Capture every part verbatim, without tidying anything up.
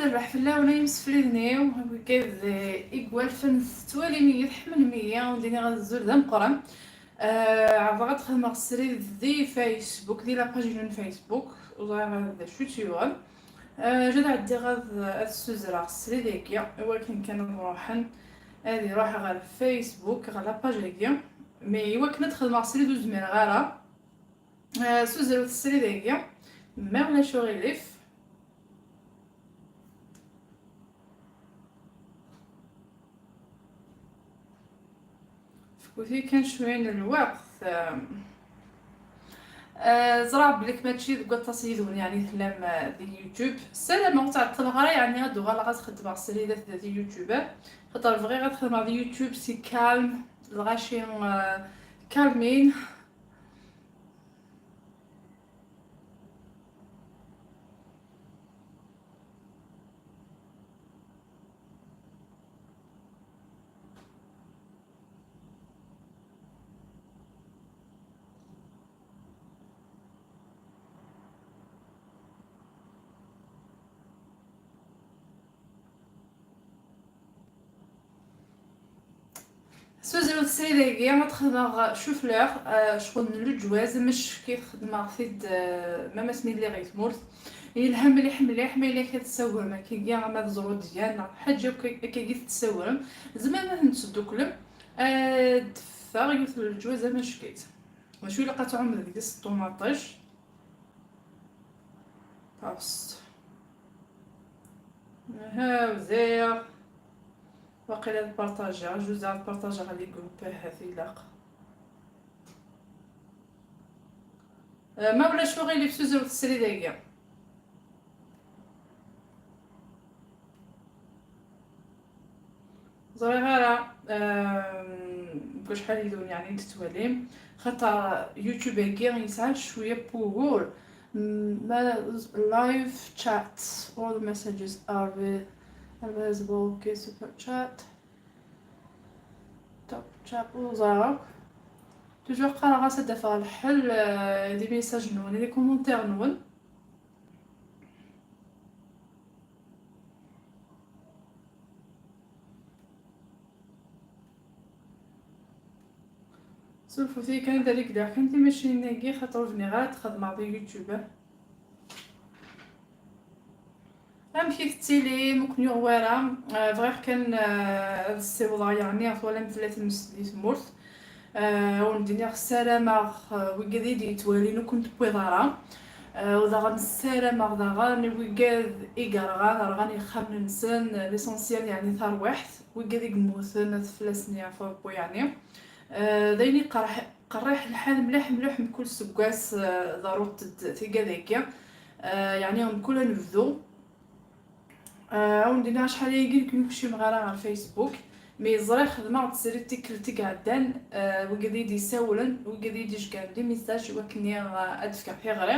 Rbeḥ fell-awen ay imsefliden-iw, wigad i iwalfen tettwalim-iyi, tḥemmlem-iyi, ur d-iniɣ azul d ameqqran. Eh, ɛerḍeɣ ad xedmeɣ srid di Facebook, di la page-inu n Facebook, ur ẓriɣ d acu i tt-yuɣen. Eh, jad ɛeddiɣ ad, ad ssuzreɣ srid-agi, i wakken kan ad ruḥen, ad iruḥ ɣer Facebook, ɣer la page-agi. Mais i wakken ad xedmeɣ srid ur zmireɣ ara. Eh, ssuzrut srid-agi, ma ulac uɣilif. Fkut-iyi kan cwiya n lweqt. Eh, ẓriɣ belli mačči deg waṭas yid-wen, yeɛni, tellam, eh, di YouTube. Ssarameɣ ur ttɛeṭṭleɣ ara, yeɛni, ad uɣaleɣ ad xedmeɣ sridat di YouTube. Xaṭer bɣiɣ ad xedmeɣ di YouTube, si calme, lɣaci, eh, calmin. Suzi ur tesɛid ayagi ad xedmeɣ chou-fleur, eh, ccɣel n leǧwaz, amack-it xedmeɣ-t-id, eh, ma masmi lliɣ i tmurt. Yelha mliḥ mliḥ, ma yella kra tessawrem akkagi, ama d ẓrudiyan neɣ ḥaǧa akka, akkagi tettessawrem, tzemrem ad ten-tesdukklem. Eh, d-teffeɣ yiwet n leǧwaz amack-it. D acu ilaq ad tɛumed deg-s? Ṭumaṭic. Tabṣt. Aha, bdiɣ. Waqila ad partajiɣ, juz ad partajiɣ les groupes, ahat ilaq. Eh, ma ulac uɣilif, suzrut srid-agi. Ẓriɣ ara, ehm, deg wacḥal yid-wen, yeɛni, i d-tettwalim, xaṭer YouTube-agi yesɛa cwiya n wugur. Mm, ma live chat, all messages are vi-, are visible, okay, super chat, top chat, ur ẓriɣ akk. Toujours qqareɣ-as ad d-afeɣ lḥel, eh, di message-nwen, di commentaire-nwen. Surfut-iyi kan ad rregleɣ kan timacinin-agi, xaṭer ur bniɣ ara ad xedmeɣ di YouTube. Amek i tettilim? Ur ken-yuɣ wara? Eh, bɣiɣ kan, eh, ad ssiwḍeɣ, yeɛni, twalam fell-asen di tmurt. Eh, ur d-iniɣ ssarameɣ, eh, wigad i d-yettwalin ur ken-tewwiḍ ara. Eh, u daɣen ssarameɣ daɣen i wigad i yerɣan, rɣan yexxamen-nsen, eh, l'essentiel, yeɛni, tarwiḥt, wigad i yemmuten, ad fell-asen yeɛfu Rebbi, yeɛni. Eh, d ayen iqerreḥ-, qerriḥ lḥal mliḥ mliḥ, mkul seggas, eh, ḍerrunt-d tigad-agi. Eh, yeɛni, mkul anebdu. Eh, ad wen-d-iniɣ acḥal ayagi nekk ur kcimeɣ ara ɣer Facebook, mi ẓriɣ xedmeɣ-d srid tikkelt i iɛeddan, eh, wigad i d-isawlen, wigad i d-icegɛen des messages i wakken, eh, ad d-fkeɣ tiɣri.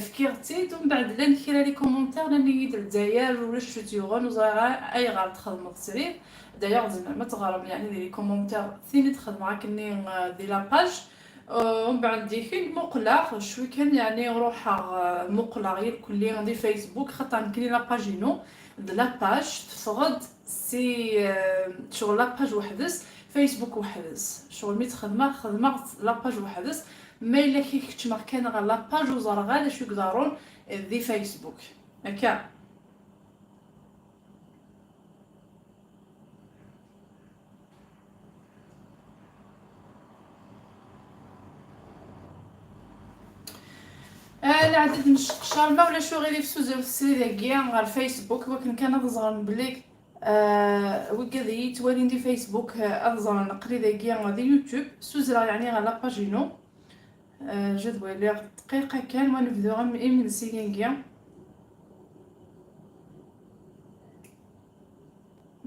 Fkiɣ-tt-id, umbeɛd llan kra les commentaires, nnan-iyi-d Lezzayer ulac ur tt-yuɣen, ur ẓriɣ ara ayɣer txedmeḍ srid. D'ailleurs, tzemrem ad teɣrem, yeɛni, di les commentaires, tin i d-xedmeɣ akkenni, eh, di la page. Uh, umbeɛd dikin muqleɣ, cwi kan, yeɛni, ruḥeɣ, uh, muqleɣ irkelli di Facebook, xaṭer nekkni la page-inu d la page teffeɣ-d si, uh, ccɣel la page weḥd-s, Facebook weḥd-s. Ccɣel mi tt-xedmeɣ, xedmeɣ la page weḥd-s, ma yella kra keččmeɣ kan ɣer la page ur ẓerreɣ ara d acu i iḍerrun di Facebook. Akka. Ah, leɛdad n ccqac, ma ulac uɣilif, suzrut srid-agi ɣer Facebook, wakken kan ad ẓren belli, ah, wigad i yi-yettwalin di Facebook, ah, ad ẓren aql-i dagi di YouTube, suzreɣ yeɛni ɣer la page-inu. Ah, jad waliɣ dqiqa kan, wa nebdu am imensi-agi.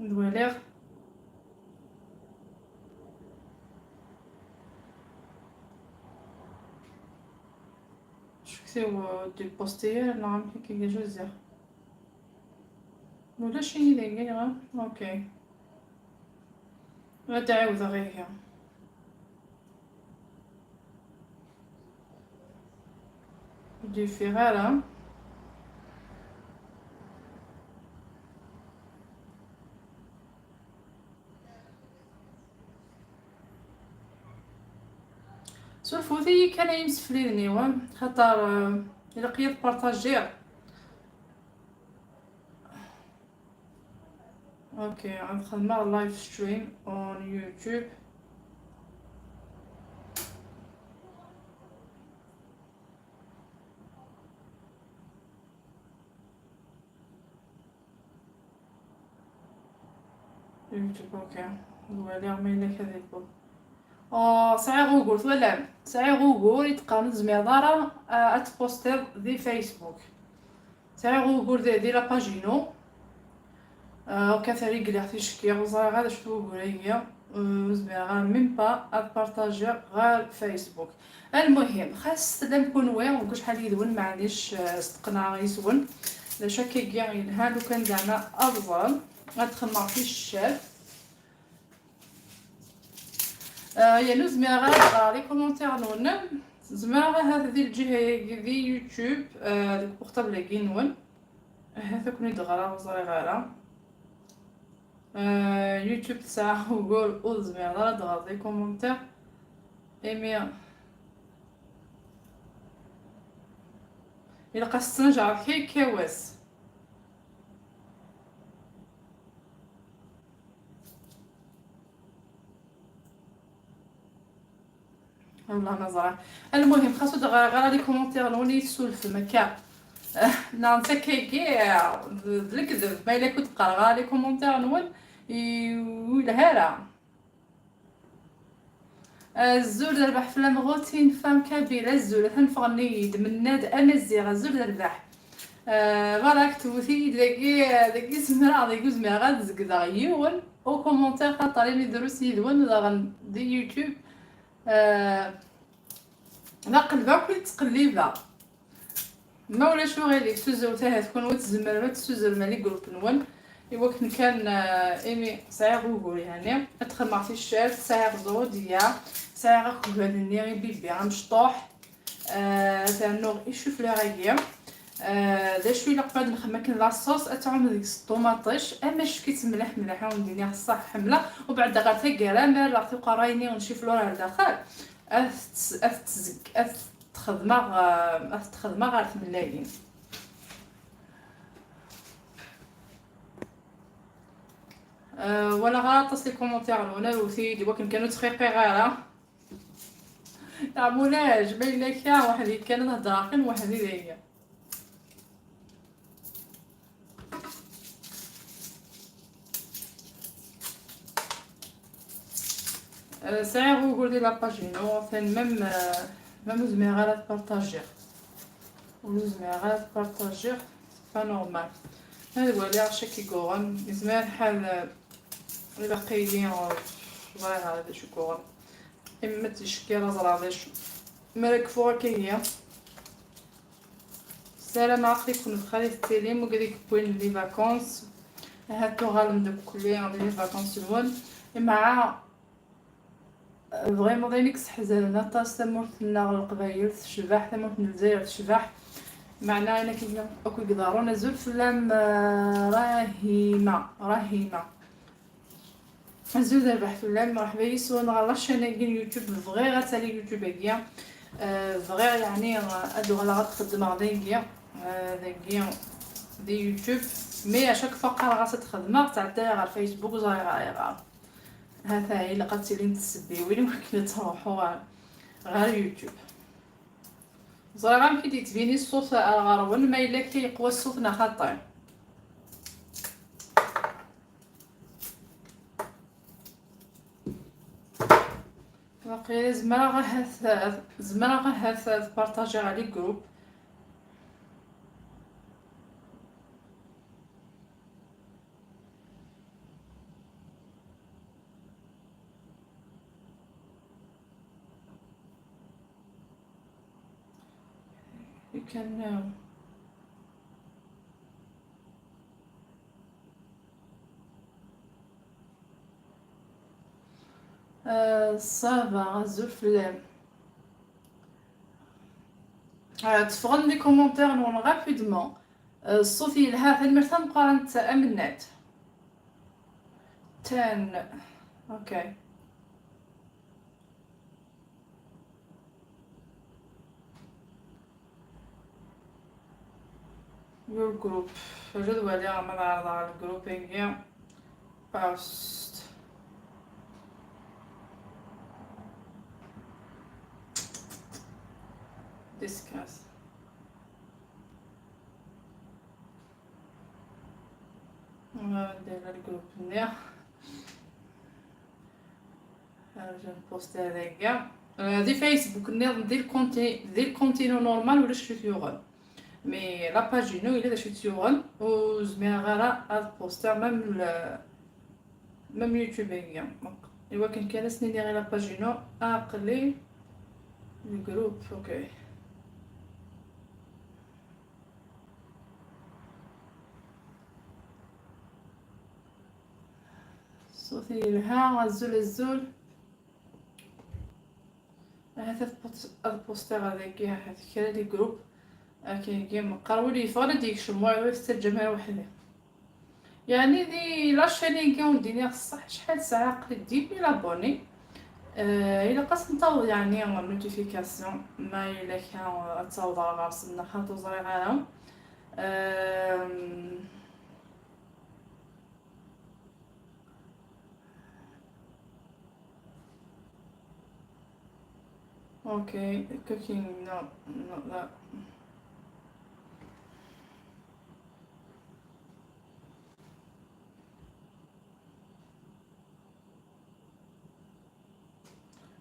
Ad waliɣ. Cuktiɣ ur d-iposti ara neɣ amek akka, acu ziɣ. Ulac-iyi dagi, neɣ? Ok. Ad ɛiwdeɣ ihi. Ur d-yeffiɣ ara. Kan ay imsefliden-iw, xaṭer, eh, ilaq-iyi ad partajiɣ. Ok, ad xedmeɣ live stream on YouTube. YouTube, ok. Nwali ma yella kra di lbul. Oh, sɛiɣ ugur, twalam? Sɛiɣ ugur i d-qqaren ur tezmireḍ ara, ah, ad tpostiḍ di Facebook. Sɛiɣ ugur di, di la page-inu. Ah, ok, terri gliɣ ticki, ur ẓriɣ ara d acu-t wugur-agi. Ah, ur zmireɣ ara même pas ad partajiɣ ɣer Facebook. Almuhim, xas tellam kunwi, deg wacḥal yid-wen, maɛlic, ah, steqneɣ yes-wen. D acu akkagi yelhan, lukan zeɛma ad ẓren, ad xemmeɣ ticcert. Ah, yernu ur zmireɣ ara ad ɣreɣ les commentaires-nwen. Zemreɣ ahat di lǧiha-agi, di YouTube, ah, deg uportable-agi-nwen. Ahat ad ken-id-ɣreɣ, ur ẓriɣ ara. Ah, YouTube tesɛa ugur, ur zmireɣ ara ad ɣreɣ les commentaires. Imi ilaq ad s-ttnajaɣ kay kawas. Wallah ma ẓriɣ. Almuhim, xas ur d-ɣriɣ ara les commentaires-nwen i tessulfem akka. Neɣ netta kaygi, d, d lekdeb. Ma yella ur d-qqareɣ ara les commentaires-nwen, i, ur yelha ara. Azul d rrbeḥ fell-am, Routine Femme Kabyle. Azul, atan ffɣen-iyi-d, Mennad Amaziɣ. Azul d rrbeḥ. Euh, voilà, ktebut-iyi-d dagi, dagi zemreɣ, dagi ur zmireɣ ad zegdeɣ yiwen ukumuntir, xaṭer imi drus yid-wen daɣen di YouTube. Euh, d aqelleb akk i ttqellibeɣ. Ma ulac uɣilif, tuzert ahat kunwi tzemrem ad tessuzrem les groupes-nwen, i wakken kan, euh, imi sɛiɣ ugur, yeɛni, ad xedmeɣ ticcert, sɛiɣ ẓrudiya, sɛiɣ akk agbal-nni i bibi amecṭuḥ, euh, ad rnuɣ i chou-fleur-agi. Euh, d acu ilaq ma ad nexdem akken la sauce, ad tɛum deg-s ṭumaṭic, amack-itt mliḥ mliḥ, ad wen-d-iniɣ ṣṣeḥ ḥemmleɣ, u beɛda ɣer taggara, ma rreɣ tiqerray-nni n chou-fleur ar daxel, ad tt-, ad tt-zeg-, ad t-xedmeɣ, euh, ad t-xedmeɣ ɣer tmellayin. Euh, walaɣ ara aṭas les commentaires-nwen, arut-iyi-d, i wakken kan ur ttxiqiɣ ara. Neɣ mulac, ma yella kra, weḥd-i kan ad hedreɣ kan weḥd-i dagi. Euh, sɛiɣ ugur di la page-inu, atan même, euh, même ur zmireɣ ara ad partajiɣ. Ur zmireɣ ara ad partajiɣ, c'est pas normal. Ad waliɣ acu akka i yuɣen, yezmer lḥal, euh, ilaq-iyi, euh, ẓriɣ ara d acu i yuɣen. Imi ma ttcekkiɣ ad ẓreɣ d acu. Mi ara kfuɣ akka ihi. Ssarameɣ aql-iken bxir i tettilim, wigad i yewwin les vacances. Ahat tuɣalem deg kulli di les vacances-nwen. Imɛa, vraiment d ayen i yesseḥzanen aṭas tamurt-nneɣ n Leqbayel tecbeḥ, tamurt n Lezzayer tecbeḥ. Meɛna ayen akka akk i iḍerrun, azul fell-am, eh, Rahima, Rahima. Azul d rrbeḥ fell-am, mreḥba yes-wen ɣer la chaîne-agi n YouTube. Bɣiɣ ad tali YouTube-agi. Euh, bɣiɣ, yeɛni, ad uɣaleɣ ad xeddmeɣ dagi, euh, dagi di YouTube. Mais à chaque fois qqareɣ-as ad xedmeɣ, tɛedda ɣer Facebook, ẓriɣ ayɣer. Ha-t-a, ilaq ad tilint tsebbiwin i wakken ad truḥu ɣer, ɣer YouTube. Ẓriɣ amek i d-yettbini ṣṣut ar ɣer-wen, ma yella akka yeqwa ṣṣut neɣ xaṭi. Waqila zemreɣ ahat, zemreɣ ahat ad partajiɣ ɣer les groupes. You can, uh, Euh, ça va, azul fell-am. Euh, tteffɣen les commentaires-nwen rapidement. Euh, ṣṣut yelha, tanemmirt tameqqrant a Mennad. Ten. Ok. Your group. Acu d wali ma nɛerḍ ɣer lgrup-agi. Post. Discuss. Anda yella lgrup-nni? Rju npusti dagi. Euh, di Facebook nniḍen, di lkonti, di lkonti-inu normal ulac acu t-yuɣen. Mais la page-inu yella d acu t-yuɣen, ur zmireɣ ara ad pustiɣ même le, même YouTube-agi. Donc, iwakken kan ad s-nini i la page-inu, aql-i le groupe, ok. Ṣṣut yelha, azul, azul. Ahat ad put-, ad pustiɣ dagi, ahat kra di group. Akken meqqar win yeffɣen ad d-yekcem, wayeḍ ur yettaǧǧam ara weḥd-i. Yeɛni di la chaîne-agi ur d-iniɣ ṣṣeḥ acḥal sɛiɣ, aql-i dix mille abonnés. Euh, ilaq ad sen-taweḍ yeɛni notification, ma yella kra ad taweḍ ar ɣer-sen, neɣ xaṭi ur ẓriɣ ara. Euh, Okay, cooking, no, not that.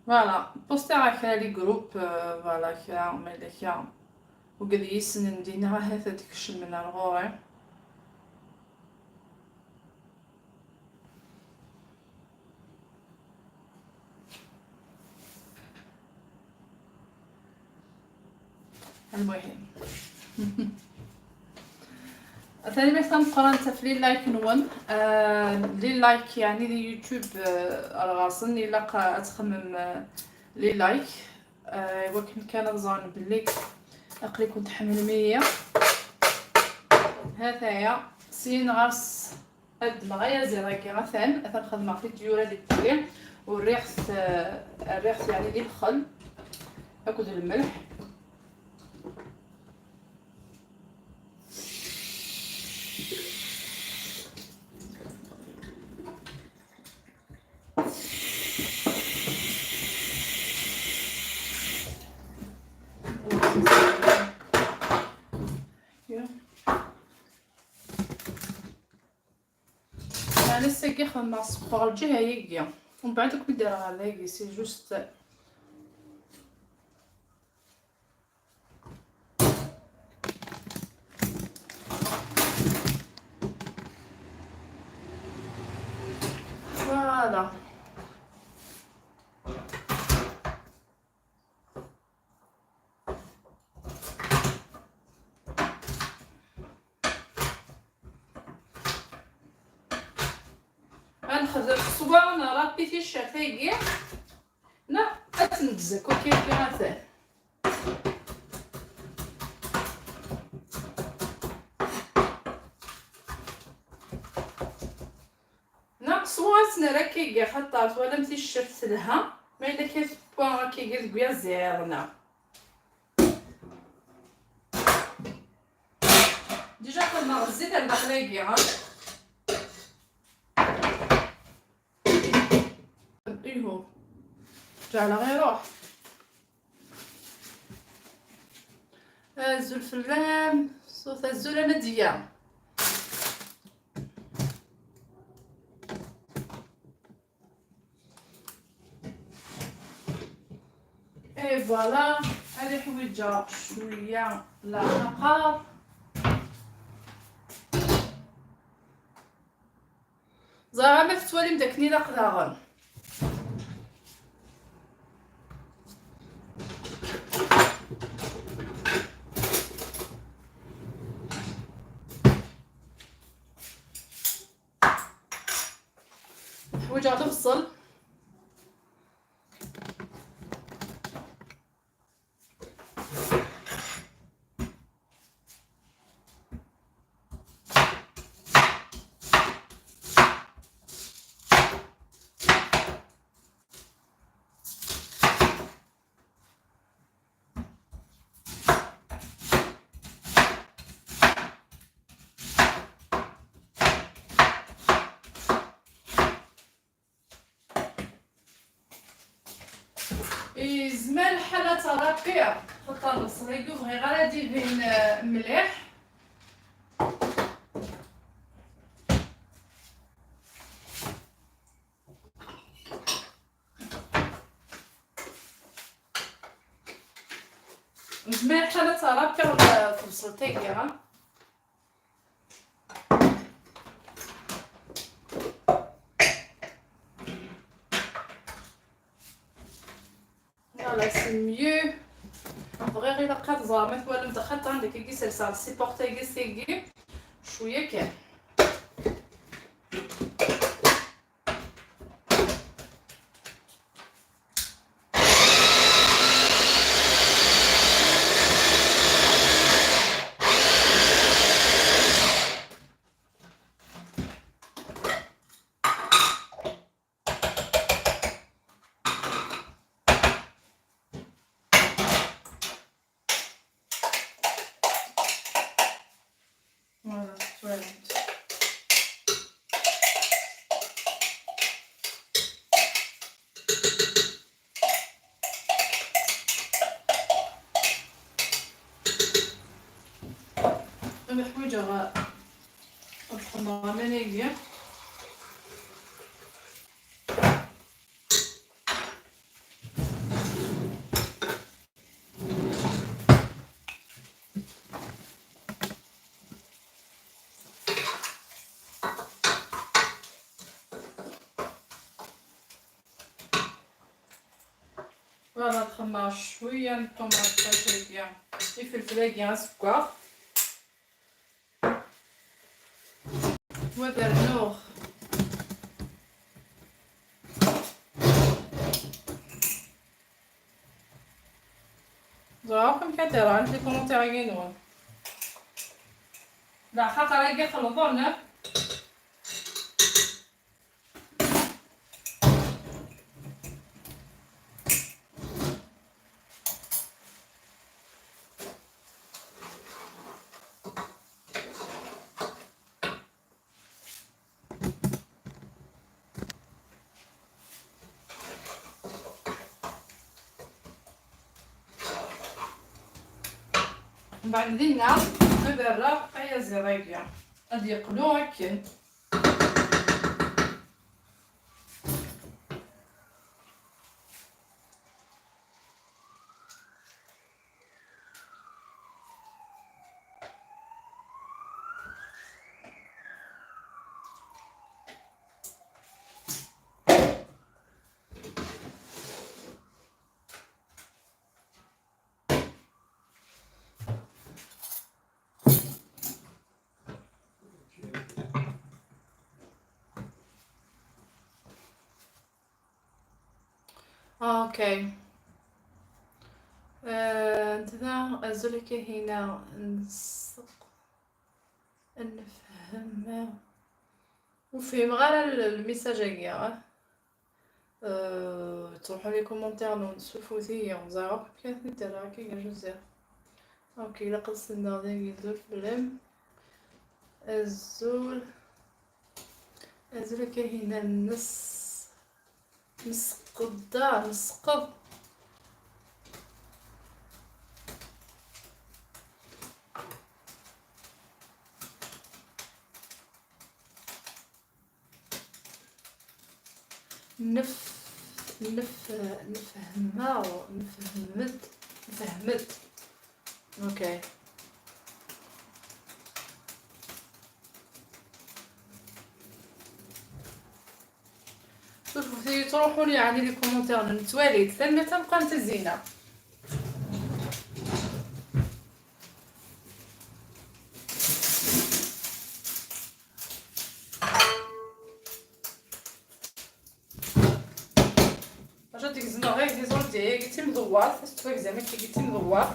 Voilà, pustiɣ kra les groupes, euh, voilà, kra, ma yella kra. Ugad yisnen dinna ahat ad d-kecmen ar ɣur-i. المهم. Tanemmirt tameqqrant ɣef les likes-nwen. آه، les likes يعني di YouTube, آه، رغاسن ilaq ad txemmem, آه، les likes. آه، iwakken kan ad ẓren belli aql-iken tḥemmlem-iyi. Ha-t-aya, syin ɣas ad ddmeɣ ayaziḍ-agi, atan, atan xedmeɣ-t-id yura di tili, u rriɣ-t, eh, rriɣ-t yeɛni di lxel akked lmelḥ. Yeɛni ass-agi xedmeɣ sqeɣ lǧiha-agi, umbeɛd akk mi d-rreɣ ɣer dagi, c'est juste. Voilà. Ad nexdem swa nrapi ticcert-agi, neɣ ad tt-negzek, ok, atan. Neɣ swa ad tt-nerr akkagi, xaṭer twalam ticcert telha, ma yella kan tewwa akkagi deg uyaziḍ, neɣ. Déjà xedmeɣ zzit ar daxel-agi, ha? Iho. Ǧeɛleɣ iruḥ. Azul fell-am. Ṣṣut azul a Nadiya. Et voilà, ad iḥwiǧeɣ cwiya leɛqaqer. Ẓriɣ ma tettwalim d akken ilaq daɣen. Ḥwiǧeɣ lebṣel. Yezmer lḥal ad tṛapiɣ, xaṭer lebṣel-agi ur bɣiɣ ara ad d-ibin, eh, mliḥ. Nezmer lḥal ad tṛapiɣ tebṣelt-agi, ha? Voilà, c'est mieux. Bɣiɣ ilaq ad ẓreɣ ma twalam-d, axaṭer nekk i selseɣ lsiport-agi s tigi. Cwiya kan. Voilà, twalamt. Ad ḥwiǧeɣ ad xemmeɣ aman-agi. Voilà, ad xemmeɣ cwiya n ṭumaṭic-agi, ifelfel-agi aseggaɣ. Wa bernuɣ. Ẓriɣ akk amek ad d-rrant les commentaires-agi-nwen. D axaṭer-agi xelḍen, eh? Mbeɛd dinna ad rreɣ ayaziḍ-agi ad yeqlu akken. Ah, okay. Eh, netta, azul a Kahina, nseq-, nefhem. Ur fhimeɣ ara l-, lmessage-agi, ah. Euh, ttruḥun les commentaires-nwen, ssurfet-iyi, ẓriɣ akk amek ara ten-id-rreɣ akka gar juzziɣ. Ok, ilaq ad senndeɣ dagi, azul fell-am. Azul. Azul a Kahina, nes-, nesqedda, nesqeḍ. Nef-, nef-, nefhem-aɣ, nefhem-d, nefhem-d. Ok. Ur ttruḥun yeɛni les commentaires n ttwalit. Tanemmirt tameqqrant a Zina. Acu d-gezmeɣ ɣer tiẓuri-agi d timdewwert, ad tettwagzam akka d timdewwert.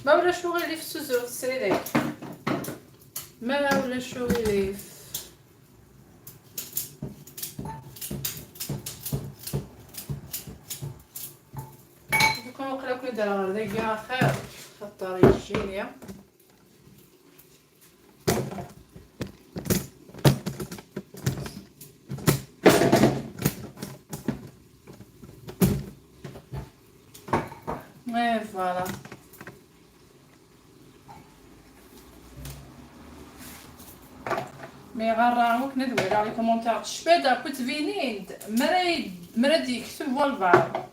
Ma ulac uɣilif, ssuzuɣ srid-agi. Ma ulac uɣilif. Lukan waqila ken-id-rreɣ ɣer dagi axir. Ṭer yejjini. Et voilà. Mi ɣarra akken ad walaɣ les commentaires, tecfa-d akk ttbinin-d mi ara y-, mi ara d-yekteb walbeɛḍ.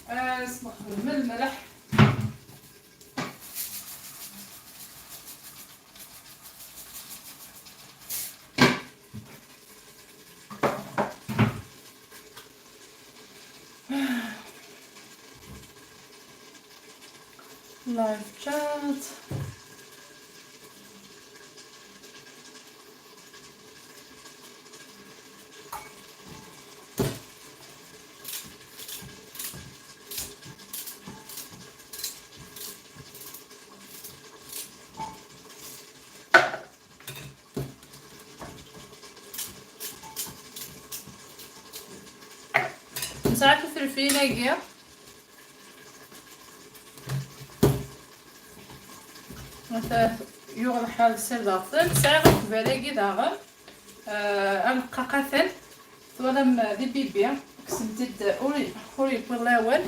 آه، اسمح لي، من الملح. Live chat. Nesɛa tifelfilin-agi. Ata yuɣ lḥal sirdeɣ-ten. Sɛiɣ akbal-agi daɣen. Ah, aneqqaq atan. Twalam, ah, d ibibi. Kksen-t-id ur, ur yewwi lawan.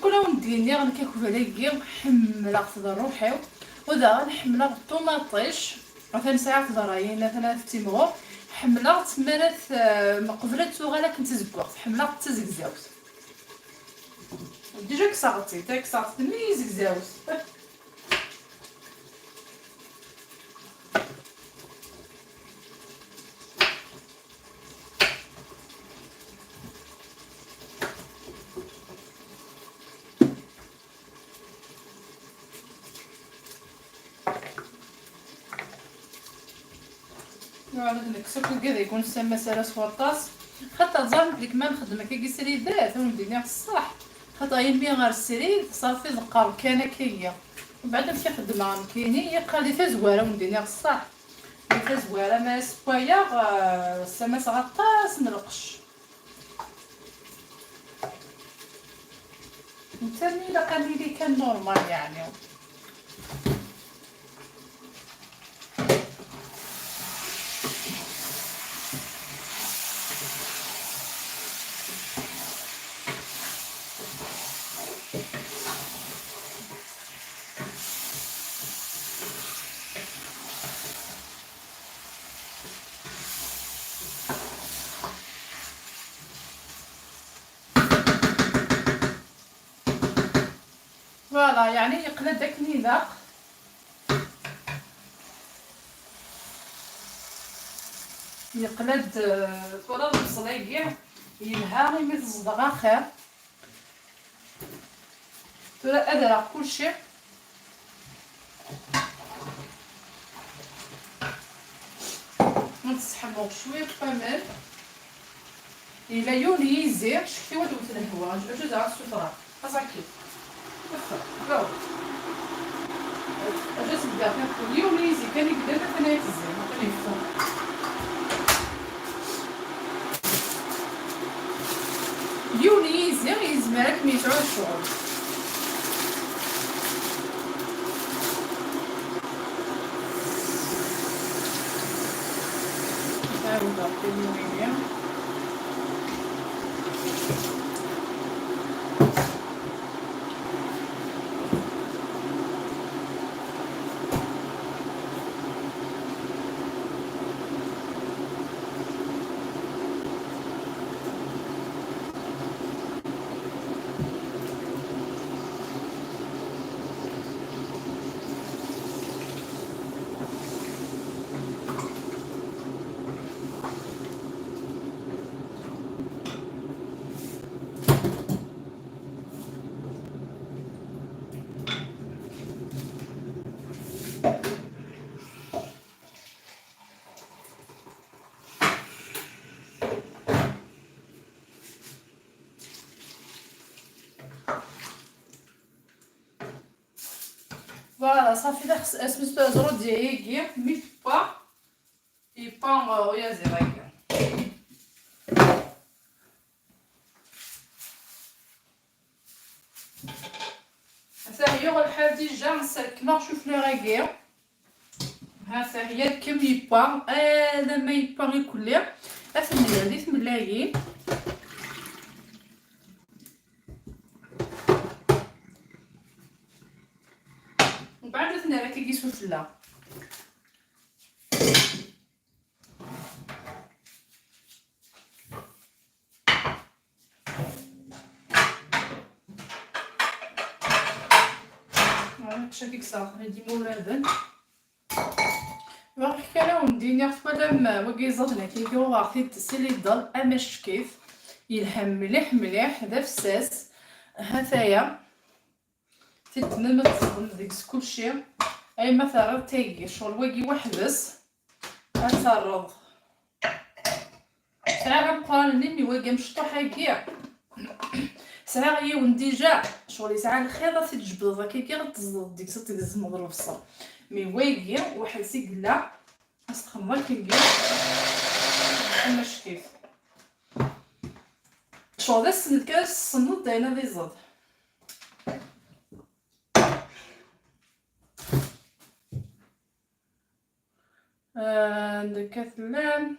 Ur awen-d-yenniɣ nekk akbal-agi ḥemmleɣ-t d ṛṛuḥ-iw. U daɣen ḥemmleɣ ṭumaṭic. Atan sɛiɣ tiḍerrayin, atan ad ttimɣur. Ḥemmleɣ-tt mi ara t-, ah, meqbel ad tuɣal akken d tazeggaɣt. Ḥemmleɣ-tt d tazegzawt. Déjà kkseɣ-tt-id, kkseɣ-tt-id mi zegzawt. Nɛawed nekkes akk igad-agi ur nessamas ara s waṭas, xaṭer ẓer nekk ma nxeddem akkagi sridat, ad wen-d-iniɣ ṣṣeḥ, xaṭer imi ɣer srid ṣafi ḍeqqer kan akkagi. Mbeɛd amek i xeddmeɣ nekkini, yeqqar di tazwara ad wen-d-iniɣ ṣṣeḥ. Di tazwara ma ssewwayeɣ, eh, ssamaseɣ aṭas n lqecc. Netta-nni ilaq ad nili kan normal, yeɛni. Voilà, yeɛni yeqla-d akken ilaq. Yeqla-d, euh, tura lebṣel-agi yelha imi tezdeɣ axir. Tura ad rreɣ kulci. Ad tesseḥmuɣ cwiṭ waman. Yella yiwen yizi, cektiw ad wet lehwa, acu ad sutreɣ. Aẓaki. Go. Acu ad s-d-aɣ yiwen yizi kan i yellan, atan ay tezzi, atan yeffeɣ. Yiwen yizi yezmer ad kem-yesɛu ccɣel. Ɛawdeɣ timiwin-nni. Voilà, صافي، دا خص-، سميتو زرودية ياكي، مي تبا، يبا، آه، ويا زيراكي. هذا هي الحال ديجا، نسلكنا، شوف لي راكي. هذا هي كم يبا، هذا ما يبا يكلي. أثني هذه ثملايين. وبعد ثنا راكي كي سفلى. هاك شا ديك الصاغ، هادي مولابن. واخا كان ونديني فلام وكي زاد هنا كي يقولوا عرفتي التسيل يضل اما الشكيف. يلهم مليح مليح، هذا فساس. هاتايا. تتمم تصدم ديك كلشي. اي ما ثارت تيجي شغل واقي وحدس. هاتارض. ساعة غنقرا لني واقي مشطوحة كيع. ساعة غيون ديجا، شغل ساعة الخير غادي تجبد هكا كي غتزد ديك ست تقزم البصل. مي واقي واحد سيقلا. استخدم كي اما شكيف. شغل السند كاس السند داينا دي زد. آه، عندك كثلان.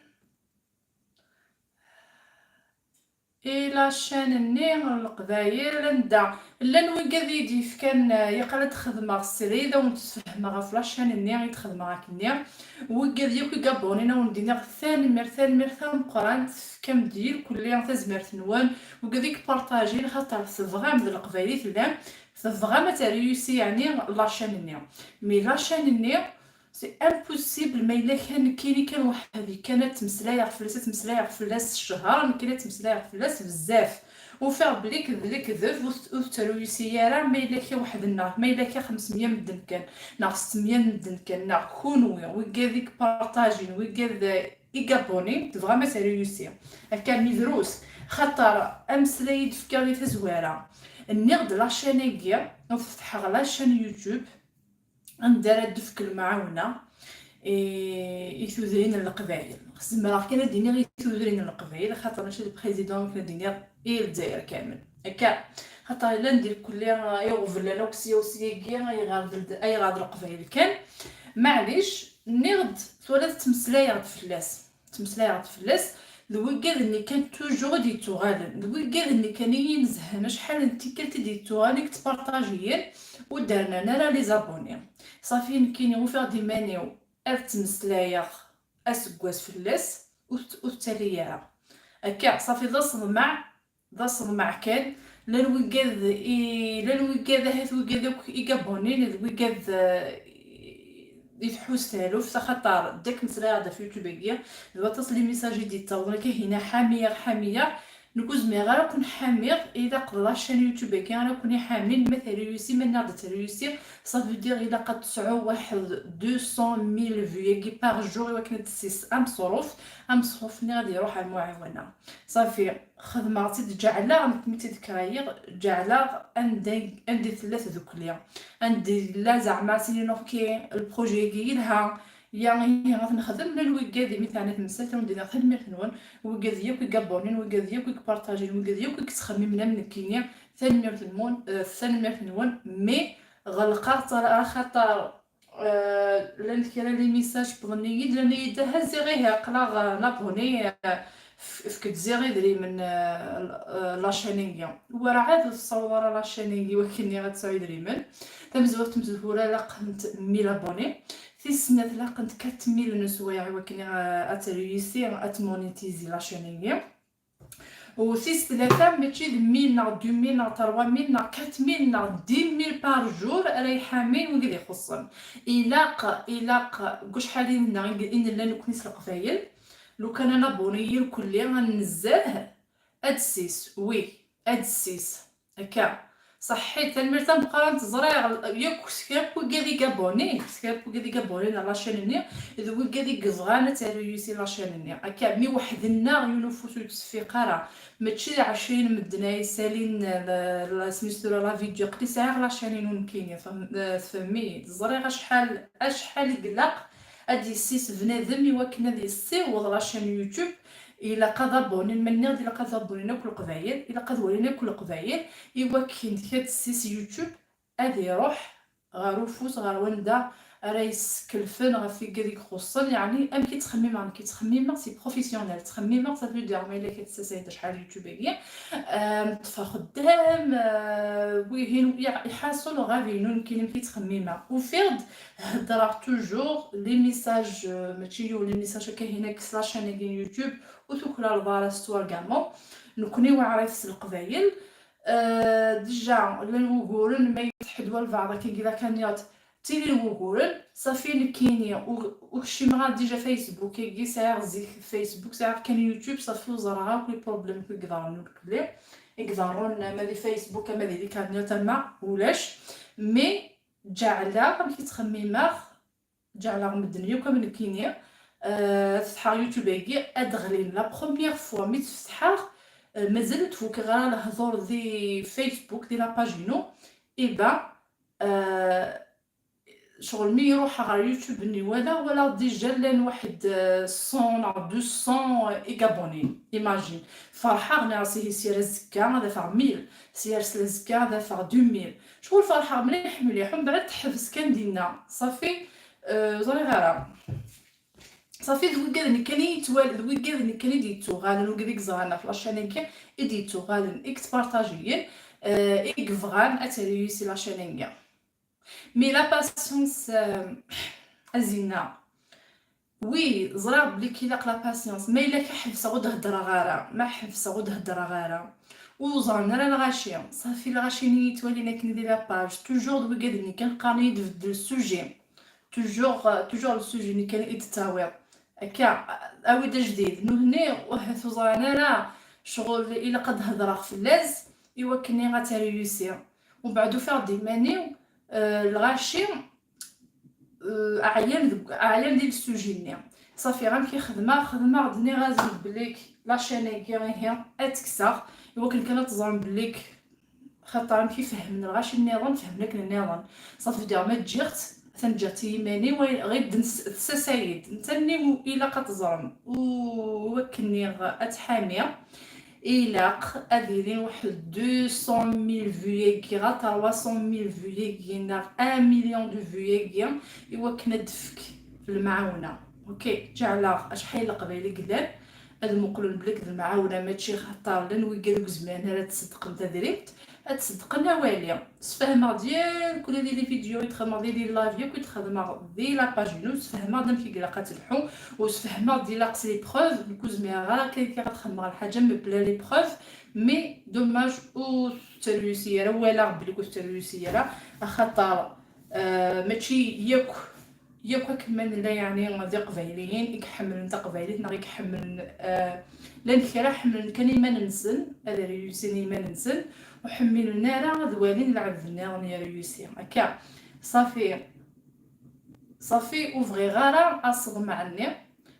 إلا شان النير القبايل ندا. لان وقد يدي كان يقرا تخدم سريدة ونتفهم في لاشان النير يتخدم راك النير. وقد يكو يقابونينا وندينا ثاني مير، ثاني مير، ثاني مقران. كم دير كل يوم تزمير ثنوان. وقد يك بارطاجين خاطر تبغام ذا القبايل ثلان. تبغام تريوسي يعني لاشان النير. مي لاشان النير سي امبوسيبل، ما الا كان كيني كان وحدي كانت تمسلايغ فلاس، تمسلايغ فلاس الشهر، انا كانت تمسلايغ فلاس بزاف. وفيغ بلي كذ-، لي كذب وث-، وث ترويسي يارا، ما الا كان وحد النهار، ما الا كان خمسمية مدن كان، ناغ ستمية مدن كان، ناغ كونوي، ويقاد يك بارطاجين، ويقاد يقابوني، تبغى ما ترويسي. هكا ميدروس، خاطر امسلايد فكاغي تزوارة. النيغ د لاشين ايكيا، وتفتحغ لاشين يوتيوب، anda ara d-tefk lemɛawna i, i tudrin n Leqbayel. Zemreɣ kan ad d-iniɣ i tudrin n Leqbayel, axaṭer mačči d président kan ad d-iniɣ i Lezzayer kamel. Akka, xaṭer llan di lkulli iɣeblan akk sya u syagi, ayɣer d, ayɣer d Leqbayel kan. Maɛlic, nniɣ-d, twalaḍ, ttmeslayeɣ-d fell-as. Ttmeslayeɣ-d fell-as, d wigad-nni kan toujours i d-yettuɣalen, d wigad-nni kan i yi-nezhan acḥal n tikkelt i d-yettuɣalen i yettpartajiyen, ur d-rnan ara les abonnés. Ṣafi, nekkini ufiɣ-d iman-iw ad ttmeslayeɣ aseggas fell-as, ur t-, ur tettali ara. Akka, ṣafi, d aseḍmeɛ, d aseḍmeɛ kan. Llan wigad i, llan wigad, ahat wigad akk i gabonin, d wigad, eh, i tḥus taluft, axaṭer deg meslayeɣ-d ɣef YouTube-agi, d waṭas les messages i d-yettawḍen akka, hina ḥamiɣ, ḥamiɣ. Nekk ur zmireɣ ara ad ken-ḥamiɣ, ilaq d la chaîne YouTube-agi ara ken-iḥamin, ma teruyusi, ma nniɣ-d teruyusi, ça veut dire ilaq ad tesɛu waḥed deux cent mille vues-agi par jour i wakken ad d-tessis amesruf, amesruf-nni ad iruḥ ar muɛiwana. Ṣafi, xedmeɣ-tt-id, ǧeɛleɣ, nekk mi tt-id-krayeɣ, ǧeɛleɣ anda, anda i tella tdukli, anda i yella zeɛma ad s-iniɣ, ok, lprojet-agi yelha, ya ihi ad t-nexdem. Llan wigad imi teɛna temsalt, ad wen-d-iniɣ tanemmirt-nwen, wigad yakk i yabonin, wigad yakk i ipartajin, wigad yakk i yettxemmimen am nekkini, tanemmirt-nwen, eh, tanemmirt-nwen, mais ɣelqeɣ-tt ara xaṭer Euh, llan kra les messages wwḍen-iyi-d, llan-iyi-d, aha ziɣ ihi aql-aɣ, euh, nabuni, euh, f-, efk-d ziɣ idrimen, euh, la chaîne-agi. Werɛad ur tessaweḍ ara la chaîne-agi wakken ad tesɛu idrimen. Tamezwarut n tmezwura laqent mille abonnés. Tis snat laqent quatre mille n uswayeɛ i wakken, euh, ad teruyisi, ad tmonétiser la chaîne-agi. U tis tlata, mačči d mille neɣ deux mille neɣ trois mille neɣ quatre mille neɣ dix mille par jour ara iḥamin wigad ixuṣṣen. Ilaq, ilaq, deg wacḥal i nella, i nella nekni s Leqbayel, lukan ad nabuni irkelli, ad nezzah, ad d-ssis, oui, ad d-ssis. Akka. Ṣaḥḥit, tanemmirt tameqqrant. Ẓriɣ yakk s kra n wigad i yabonné, s kra n wigad i yabonné ar la chaîne-nni, d wigad i yebɣan ad tereyusi la chaîne-nni. Akka, mi weḥd-nneɣ yiwen ufus ur yettṣeffiq ara, mačči d ɛecrin medden ay yessalin la, la, smistuṛ la vidéo, aql-i sɛiɣ la chaîne-inu nekkini, tfehmem-iyi-d. Ẓriɣ acḥal, acḥal i ilaq ad d-yessis bnadem i wakken ad yessiweḍ la chaîne YouTube. Ilaq ad abonné, ma nniɣ-d ilaq ad abonné akk Leqbayel, ilaq ad walin akk Leqbayel, i wakken ad d-yessis YouTube, ad iruḥ ɣer ufus, ɣer wanda ara yeskelfen ɣef wigad i ixuṣṣen. Yeɛni, amek i ttxemmimeɣ nekk? Ttxemmimeɣ, c'est professionnel, ttxemmimeɣ, ça veut dire, ma yella ka tessasayed acḥal YouTube-agi, euh, ṭṭef axeddam, euh, wihin, ya-, iḥaṣel ɣav-inu nekkini amek i ttxemmimeɣ. Ufiɣ-d, heddreɣ toujours les messages, euh, mačči yiwen, les messages akka hin akka s la chaîne-agi n YouTube, ur tuklaleḍ ara s twargameḍ. Nekkni weɛrit s Leqbayel. Euh, déjà, llan wuguren, ma yetteḥ-d walbeɛḍ akka di la cagnotte, ttilin wuguren. Safi, nekkini ur, ur kcimeɣ ara déjà Facebook-agi, sɛiɣ zik Facebook, sɛiɣ kan YouTube, safi ur ẓerreɣ akk les problèmes i iḍerrun ur kelli, i iḍerrun ama di Facebook, ama di la cagnotte, ama ulac. Mais ǧeɛleɣ, amek i ttxemmimeɣ, ǧeɛleɣ medden yakk am nekkini, euh, ad fetḥeɣ YouTube-agi, ad ɣlin. La première fois mi tt-fetḥeɣ, euh, mazal ur tfukeɣ ara lehdur di Facebook, di la page-inu. Eh ben, euh, ccɣel mi iruḥ ɣer YouTube-nni, walaɣ, walaɣ déjà llan waḥed, euh, cent neɣ deux cents, euh, i yabonné. Imagine. Ferḥeɣ, nniɣ-as ihi sya ar azekka ad afeɣ mille, sya ar azekka ad afeɣ deux mille. Ccɣel ferḥeɣ mliḥ, mliḥ, umbeɛd teḥbes kan dinna. Safi, euh, ẓriɣ ara. Safi, d wigad-nni kan i yettwal-, d wigad-nni kan i d-yettuɣalen, wigad i yeẓran ɣef la chaîne-agi i d-yettuɣalen, i yettpartajiyen, euh, i yebɣan ad tereyusi la chaîne-agi. Mais la patience, euh, a Zina. Oui, ẓriɣ belli k-ilaq la patience, ma yella ka ḥebseɣ ur d-heddreɣ ara, ma ḥebseɣ ur d-heddreɣ ara, ur ẓran ara lɣaci. Safi, lɣaci-nni yettwalin akken di la page, toujours d wigad-nni kan qqaren-iyi-d beddel sujet. Toujours, euh, toujours le sujet-nni kan i d-tawiḍ. Akka, awi-d ajdid. Nutni, ahat ur ẓran ara, ccɣel ilaq ad d-hedreɣ fell-as, i wakken ad tereyusi. Umbeɛd ufiɣ-d iman-iw, euh, lɣaci, euh, ɛyan deg, ɛyan di le sujet-nni. Safi, amek i xedmeɣ? Xedmeɣ-d, nniɣ-as-d belli la chaîne-agi, ihi, ad tt-kkseɣ, i wakken kan ad teẓrem belli, xaṭer amek i fehmen lɣaci nniḍen, fehmen akken nniḍen. Safi, diɣ ma ǧǧiɣ-tt, atan ǧǧiɣ-tt i yiman-iw, ɣir d-, tessasay-d. Netta-nni ilaq ad teẓrem. U, i wakken nniɣ ad tḥami, ilaq ad ilin waḥed deux cent mille vues-agi, ɣer trois cent mille vues-agi, neɣ un million de vues-agi, i wakken ad d-tefk lemɛawna. Ok, ǧeɛleɣ acḥal n Leqbayel i yellan, ad muqlen belli d lemɛawna, mačči xaṭer llan wigad ur zmiren ara ad tṣeddqen tadrimt, ad tṣeddqen awal-i. Sfehmeɣ-d yakk ula di les vidéos i d-xedmeɣ, di les lives yakk i d-xedmeɣ di la page-inu, sfehmeɣ-d amek i ilaq ad telḥu, u sfehmeɣ-d ilaq s les preuves, nekk ur zmireɣ ara kan ad xedmeɣ lḥaǧa mebla les preuves, mais dommage ur tetterwisi ara, walaɣ belli ur tetterwisi ara, axaṭer, euh, mačči yakk, yakk akken ma nella, yeɛni, d iqbayliyen i iḥemmlen taqbaylit neɣ i iḥemmlen, euh, llan kra ḥemmlen kan iman-nsen, ad reyusin iman-nsen, ur ḥemmilen ara ad walin lɛebd nniḍen yereyusi. Akka, safi, safi, ur bɣiɣ ara aseḍmeɛ-nni.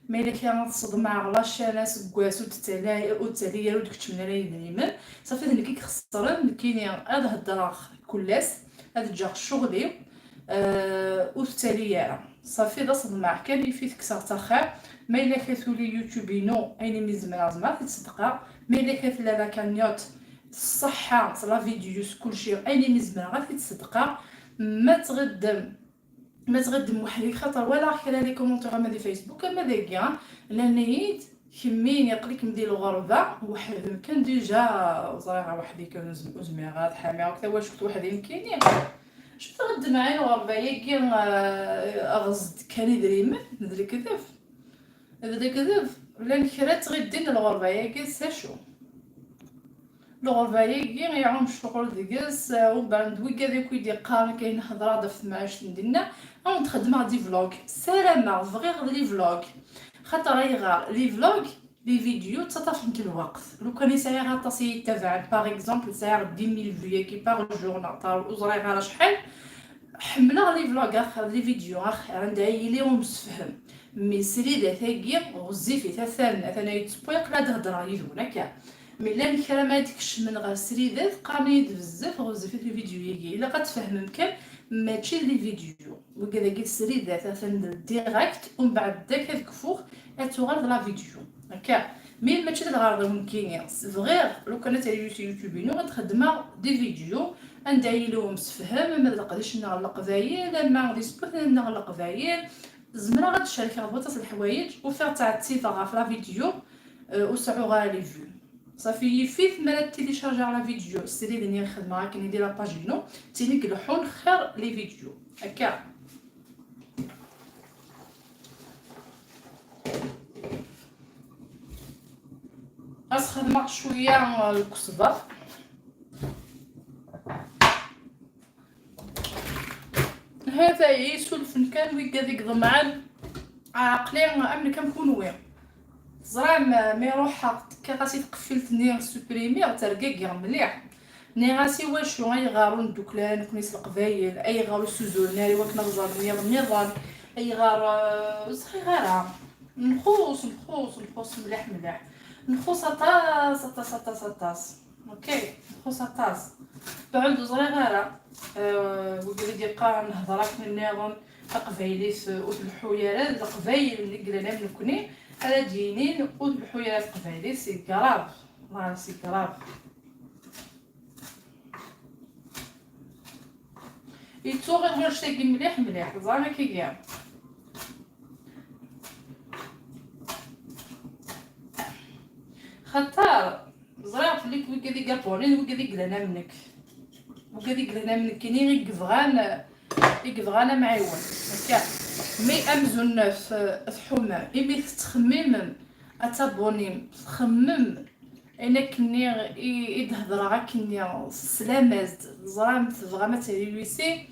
Ma yella kra ad ṣeḍmeɣ la chaîne aseggas ur d-ttali, ur d-ttali ara, ur d-keččmen ara yedrimen. Safi, d nekk i ixeṣren, nekkini ad heddreɣ kul ass, ad ǧǧeɣ ccɣel-iw, euh, ur tettali ara. Safi, d aseḍmeɛ kan, yif-it kkseɣ-tt axir. Ma yella ka tuli YouTube-inu, ayen imi zemreɣ, zemreɣ ad t-id-ṣeddqeɣ. Ma yella ka tella la cagnotte, s ṣṣeḥḥa, s la vidéo, s kulci, ayen imi zemreɣ ad t-id-ṣeddqeɣ. Ma tɣiddem, ma tɣiddem weḥd-k, xaṭer walaɣ kra les commentaires ama di Facebook ama dagi, nnan-iyi-d, kemmini aql-ikem di lɣerba, weḥd-m kan, déjà, ẓriɣ weḥd-i kan, ur zm-, ur zmireɣ ad ḥamiɣ akk tawact weḥd-i nekkini. Acu tɣiddem ɛni lɣerba-yagi, eh, aɣeẓ-d kan idrimen? D lekdeb. D lekdeb. Llan kra ttɣiddin lɣerba-yagi s acu? Lɣerba-yagi iɛum ccɣel deg-s, eh, umbeɛd wigad akk i d-iqqaren kan hedreɣ-d ɣef temɛict n dinna, ad awen-d-xedmeɣ des vlogs. Ssarameɣ, bɣiɣ les vlogs. Xaṭer ayɣer? Les vlogs, les vidéos ttaṭṭafent lweqt. Lukan i sɛiɣ aṭas i yi-ttabaɛen, par exemple, sɛiɣ dix mille vues-agi par jour, neɣ ur ẓriɣ ara acḥal. Ḥemmleɣ les vlogs axir les vidéos axir anda i yili umsefhem. Mi sridat-agi ɣezzifit, atan, atan ay d-tewwi, aql-i ad hedreɣ yid-wen akka. Mi llan kra ma d-kecmen ɣer sridat, qqaren-iyi-d bezzaf ɣezzifit les vidéos-agi. Ilaq ad tfehmem kan, mačči d les vidéos. Wigad-agi d sridat, atan d direct, umbeɛd dak ad kfuɣ, ad tuɣal d la vidéo. Akka. Mi mačči d lɣerḍ n nekkini. Bɣiɣ, lukan ad tali YouTube-inu, ad xedmeɣ des vidéos, anda yili umsefhem, ama d leqdic-nneɣ n Leqbayel, ama d isbuten-nneɣ n Leqbayel. Zemreɣ ad d-cerkeɣ d waṭas n leḥwayeǧ, ufiɣ ttɛettibeɣ ɣef la vidéo, euh, ur seɛɛuɣ ara les vues. Ṣafi, yif-it mi ara télécharger la vidéo, srid-nni i xedmeɣ akken i di la page-inu, d tin i ileḥḥun xir les vidéos. Akka. Ad s-xedmeɣ cwiya, euh, lkesber. Hata isulfen kan wigad i iḍemɛen. Aql-i am nekk am kunwi. Teẓram, mi ruḥeɣ tekkiɣ-as i tqeffilt-nni supprimiɣ, ttergigiɣ mliḥ. Nniɣ-as: "I wacu, ayɣer ur neddukel ara nekkni s Leqbayel? Ayɣer ur ssuzuren ara i wakken ad ẓren wiyaḍ nniḍen? Ayɣer, eh, ur ẓriɣ ara." Nxuṣ, nxuṣ, nxuṣ mliḥ, mliḥ. Nxuṣ aṭas, aṭas, aṭas, aṭas. Ok, nxuṣ aṭas. Beɛd ur ẓriɣ ara. Eh, wigad i d-yeqqaren hder akken nniḍen, taqbaylit, eh, ur tleḥḥu ara d Leqbayel i yellan am nekkni, ara d-yinin ur tleḥḥu ara teqbaylit, c'est grave. Voilà, c'est grave. Yettuɣ annect-agi mliḥ, mliḥ. Ẓran akkagi. Xaṭer ẓriɣ fell-ak wigad i yapunin, wigad i yellan am nekk. Wigad i yellan am nekkini i yebɣan, i yebɣan amɛiwen. Akka. Mi amzun f-, tḥumam, imi tettxemmimem ad tabunim, txemmem ayen akkenni i, i d-hedreɣ akkenni s lamaz-d, teẓram tebɣam ad tili réussi,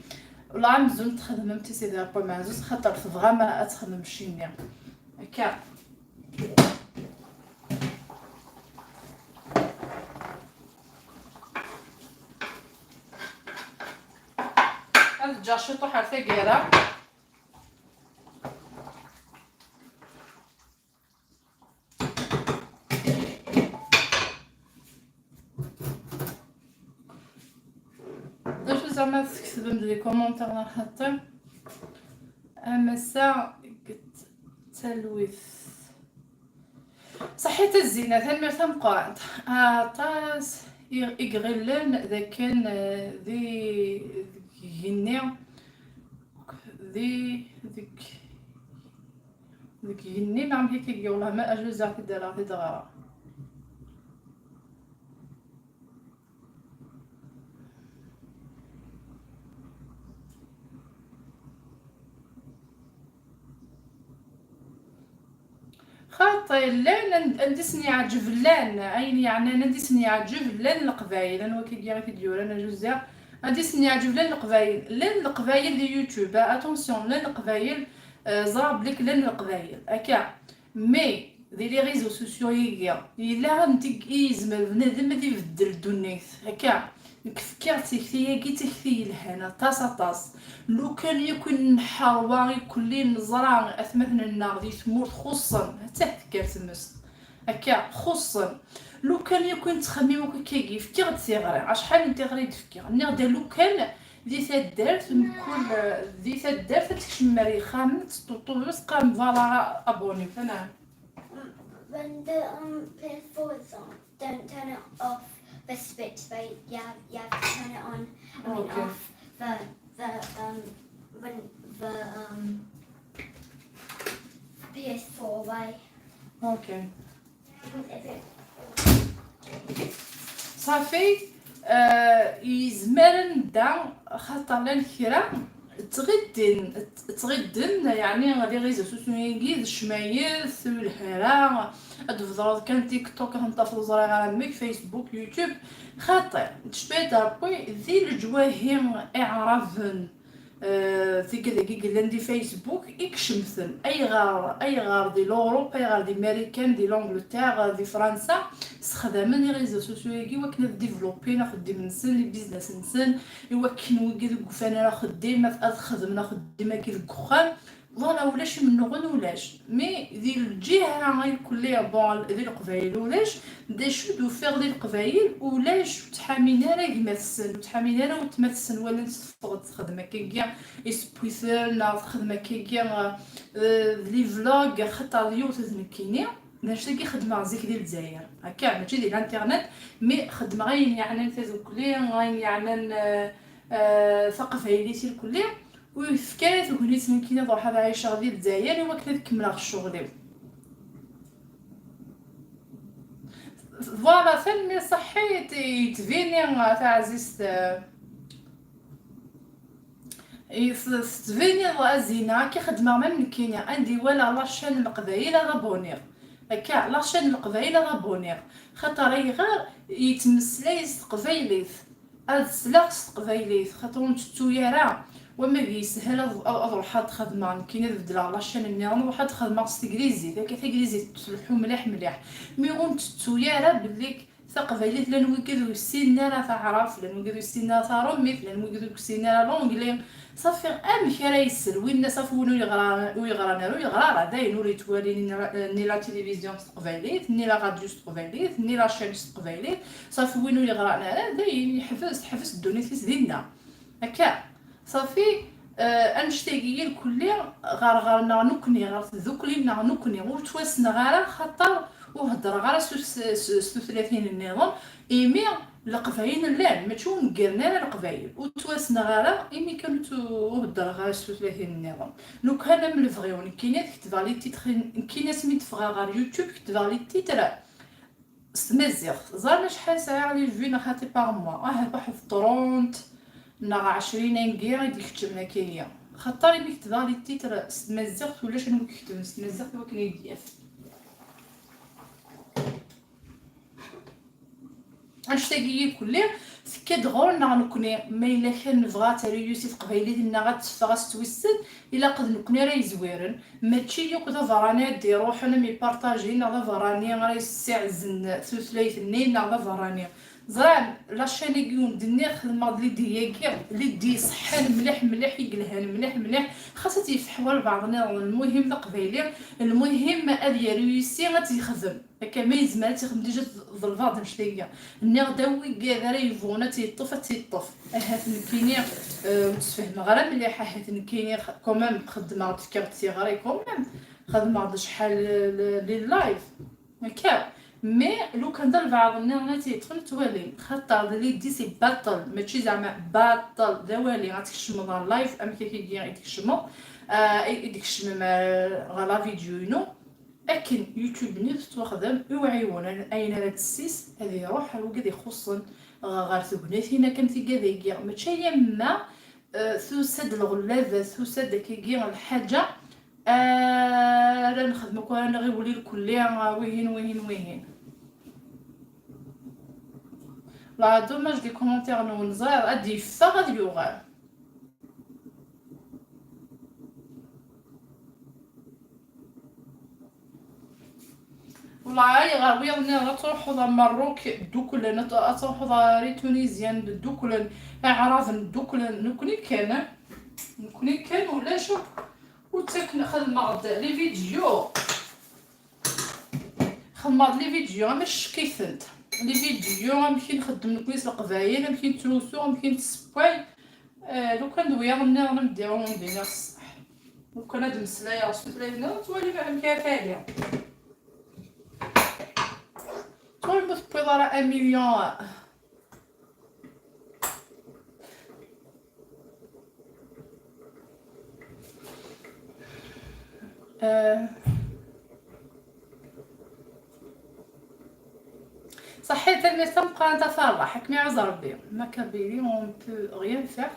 wala amzun txedmem ti Sidi Ṛebbi Meɛzuz, xaṭer tebɣam ad txedmem cci-nni. Akka. Ad ǧǧeɣ ciṭuḥ ar taggara. D acu zeɛma tkettbem di commentaire neɣ xaṭi? Am ass-a deg talwit. Ṣaḥit a Zina, tanemmirt tameqqrant. Aṭas i, i iɣillen d akken, eh, di, deg igenni, di, deg, deg igenni, neɣ amek akka i iga, wellah ma ajuzaɣ-t-id, rreɣ-t-id ɣer. Xaṭi, llan and-, anda i sen-yeɛǧeb, llan ayen yeɛnan anda i sen-yeɛǧeb, llan Leqbayel, anwa akka i t-id-yuran, ajuzaɣ, anda i sen-yeɛǧeb, llan Leqbayel, llan Leqbayel di YouTube, attention, llan Leqbayel, eh, ẓriɣ belli llan Leqbayel, akka. Mais, di les réseaux sociaux-agi, yella anda i yezmer bnadem ad ibeddel ddunit. Akka, nekk fkiɣ tikti-agi d tikti yelhan aṭas, aṭas. Lukan yakk i nḥerwa ikelli neẓra atmaten-nneɣ di tmurt xuṣṣen, attah tekker tmest. Akka, xuṣṣen. Lukan yakk i nettxemmim akk akkagi, fkiɣ-d tiɣri. Acḥal n tiɣri i d-fkiɣ? Nniɣ-d lukan di taddart, mkul, di taddart ad tekcem ar yexxamen, teṭṭuṭu bas, qqaren voilà, abonné, fana. When the, um, P S four is on, don't turn it off the switch, but you have, you have to turn it on, I mean, okay, off the, the, um, when the, um, P S four, why? Okay. If it صافي، آه، يزمر ندا خاطر لان كرا تغدن، تغدن، يعني، les réseaux sociaux ينقذ الشمايث والهرا، تفضل كان تيك توك، هم تفضل زرا غير ميك فيسبوك، يوتيوب، خاطر تشبيت ربي ذي الجواهي إعرابن. Eh, tigad-agi yellan di Facebook i icemten. Ayɣer, ayɣer di l'Europe, ayɣer di Marikan, di l'Angleterre, di Fransa, sexdamen les réseaux sociaux-agi i wakken ad développer axeddim-nsen, les business-nsen, i wakken wigi deg ufan ara axeddim, ad, ad xedmen axeddim-agi deg uxxam. Voilà, ulac imennuɣen, ulac. Mais di lǧiha irkelli, bon, di Leqbayel ulac. D acu d-ufiɣ di Leqbayel? Ulac, ur ttḥamin ara gma-tsen, ur ttḥamin ara weltma-tsen, walan teffeɣ-d texdem akkagi isewwiten, neɣ texdem akkagi, eh, d les vlogs, axaṭer d yiwet d nekkini. D anect-agi xedmeɣ zik di Lezzayer. Akka, mačči di l'internet, mais xedmeɣ ayen yeɛnan tadukli, ayen yeɛnan, eh, eh, taqbaylit irkelli. Ur yefka ara tegnit nekkini ad ruḥeɣ ad ɛiceɣ di Lezzayer i wakken ad kemmleɣ ccɣel-iw. Voilà, tanemmirt, ṣaḥḥit, yettbini, a taɛzizt, eh, tettbiniḍ a Zina, akka xedmeɣ même nekkini, anda i walaɣ la chaîne n Leqbayel ad abuniɣ. Akka, la chaîne n Leqbayel ad abuniɣ. Xaṭer ayɣer yettmeslay s teqbaylit? Ad sleɣ s teqbaylit, xaṭer ur ntettu ara. Wama d yeshel ad, ad, ad ruḥeɣ ad xedmeɣ, nekkini ad beddleɣ la chaîne nniḍen, ad ruḥeɣ ad xedmeɣ s teglizit, akka taglizit tettleḥḥu mliḥ mliḥ. Mi ur ntettu ara belli taqbaylit, llan wigad ur ssinen ara taɛrabt, llan wigad ur ssinen ara taṛumit, llan wigad ur ssinen ara l'anglais. Ṣafi, amek ara yessel winna? Ṣafi, win ur yeɣra, ur yeɣran ara, ur yeɣra ara, dayen ur yettwali ni la, ni la télévision s teqbaylit, ni la radio s teqbaylit, ni la chaîne s teqbaylit. Ṣafi, win ur yeɣran ara, dayen yeḥbes, teḥbes ddunit-is dinna. Akka, ṣafi, eh, annect-agi irkelli ɣer, ɣer-neɣ nekkni, ɣer tdukli-nneɣ nekkni, ur ttwassneɣ ara, xaṭer ur heddreɣ ara s, s, s, s tutlatin nniḍen, imi Leqbayel llan, mačči ur neggren ara Leqbayel, ur ttwassneɣ ara, imi kan ur tt-, ur heddreɣ ara s tutlatin nniḍen. Lukan am lebɣi-w, nekkini ad ketbeɣ les titres, nekkini asmi d-ffɣeɣ ɣer YouTube, ketbeɣ les titres s tmaziɣt. Ẓran acḥal sɛiɣ les vues neɣ xaṭi par mois? Ah, waḥed trente neɣ ɛecrin angi i d-ikeččmen akkagi. Xaṭer imi ketbeɣ les titres s tmaziɣt, ulac anwa i iketben s tmaziɣt i wakken i d-yaf. Annect-agi irkelli tekka-d ɣur-neɣ nekkni, ma yella kan nebɣa ad tṛuyyusi teqbaylit-nneɣ ad teffeɣ ass n wissen, ilaq d nekkni ara yezwiren, mačči yakk d aberrani ara d-iruḥen am ipartaji, neɣ d aberrani ara yessiɛzen tutlayt-nni, neɣ d aberrani. Ẓran, la chaîne-agi ur d-nniɣ xedmeɣ-d l'idée-agi, l'idée iṣeḥḥan mliḥ mliḥ, i yelhan mliḥ mliḥ, xas ad tt-yefḥwa lbeɛḍ nniḍen, lmuhim d aqbayli, lmuhim ad yaru yis-i ad tt-yexdem. Akka ma yezmer ad tt-yexdem déjà d, d lbeɛḍ annect-agi. Nniɣ-d a wigad ara yebɣun ad tt-yeṭṭef, ad tt-yeṭṭef. Ahat nekkini, eh, ur tt-fehmeɣ ara mliḥ, ahat nekkini x-, quand même xeddmeɣ-d, fkiɣ-d tiɣri quand même, xedmeɣ-d acḥal, eh, les lives. Akka. Mais lukan d albeɛḍ nniḍen ad tt-yeṭṭfen ttwalin. Xaṭer d l'idée c'est baṭel, mačči zeɛma baṭel, d awali ad tkecmeḍ ɣer live, amek akkagi i d-tkecmeḍ, eh, i, i d-tkecmem, eh, ɣer la vidéo-inu. Akken YouTube-nni tettwaxdem i uɛiwen, ayen ara d-tessis ad iruḥ ar wigad ixuṣṣen ɣ-, ɣer tegnatin akken tigad-agi. Mačči yamma, eh, tusa-d lɣellaba, tusa-d akkagi lḥaǧa, ara nexdem akk, ara nɣiwel irkelli, ah, wihin, wihin, wihin. La dommage des commentaires-nwen, ẓriɣ ad d-yeffeɣ ad yuɣal. Walayi, ɣer wiyaḍ-nni ad truḥeḍ ar Merruk dduklen, ad, ad truḥeḍ ar Itunizyan dduklen, Iɛraben dduklen, nekkni kan, nekkni kan ulac akk. Ur ttaken, xedmeɣ-d les vidéos, xedmeɣ-d les vidéos ama ccek-itent, les vidéos amek i nxeddem nekkni s Leqbayel, amek i nettrusu, amek i nessewway. Eh, lukan d wiyaḍ nniḍen am d-iɛumen din iɣ ṣṣeḥ. Lukan ad d-mmeslayeɣ s tutlayt nniḍen, ttwaliɣ amek ara tali. Ttwaliɣ ur tewwiḍ ara un million. Eh, Saḥit, tanemmirt tameqqrant a Ferraḥ, ad kem-iɛuzz Rebbi. Ma Kabylie, on peut rien faire.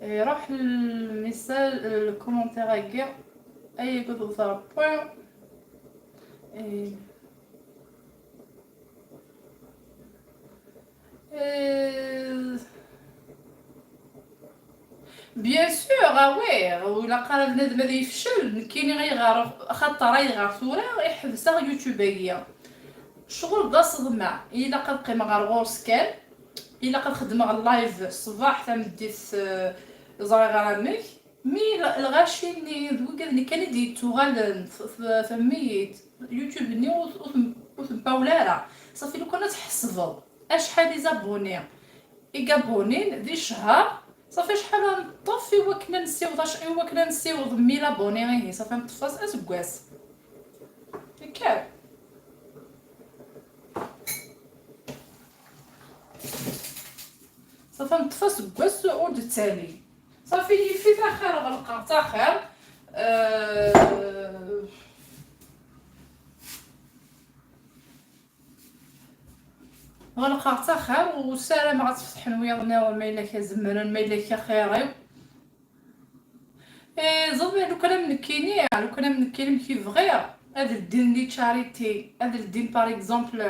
Eh, ruḥ le message, le commentaire-agi, ay agud uẓerpwi. Eh, eh, Bien sûr, ah ouais, ur ilaq ara bnadem ad yefcel. Nekkini ayɣer, axaṭer ayɣer tura i ḥebseɣ YouTube-agi. Ccɣel d aseḍma, ilaq ad qqimeɣ ɣer ɣur-s kan, ilaq ad xedmeɣ live ṣṣbeḥ, tameddit, eh, ẓriɣ ara amek. Mi l-, lɣaci-nni d wigad-nni kan i d-yettuɣalen, f-, f-, tfehmem-iyi-d, YouTube-nni ur, ur, ur t-, ur t-npawel ara. Ṣafi, lukan ad tḥesbeḍ acḥal i zabuni i yabunin di ccher, ṣafi acḥal ara neṭṭef i wakken ad nessiweḍ ac-, i wakken ad nessiweḍ mil abuni, ihi ṣafi neṭṭef-as aseggas. Yekker. Ṣafi neṭṭef aseggas ur d-ttali. Ṣafi yif-it axir ɣelqeɣ-tt axir. Euh, Ɣelqeɣ-tt axir, u ssarameɣ ad tt-fetḥen wiyaḍ nniḍen ma yella k-zemren, ma yella k-axir-iw. Eh, ẓer, lukan am nekkini, lukan am nekkini amek i bɣiɣ, ad ldin di charité, ad ldin, par exemple,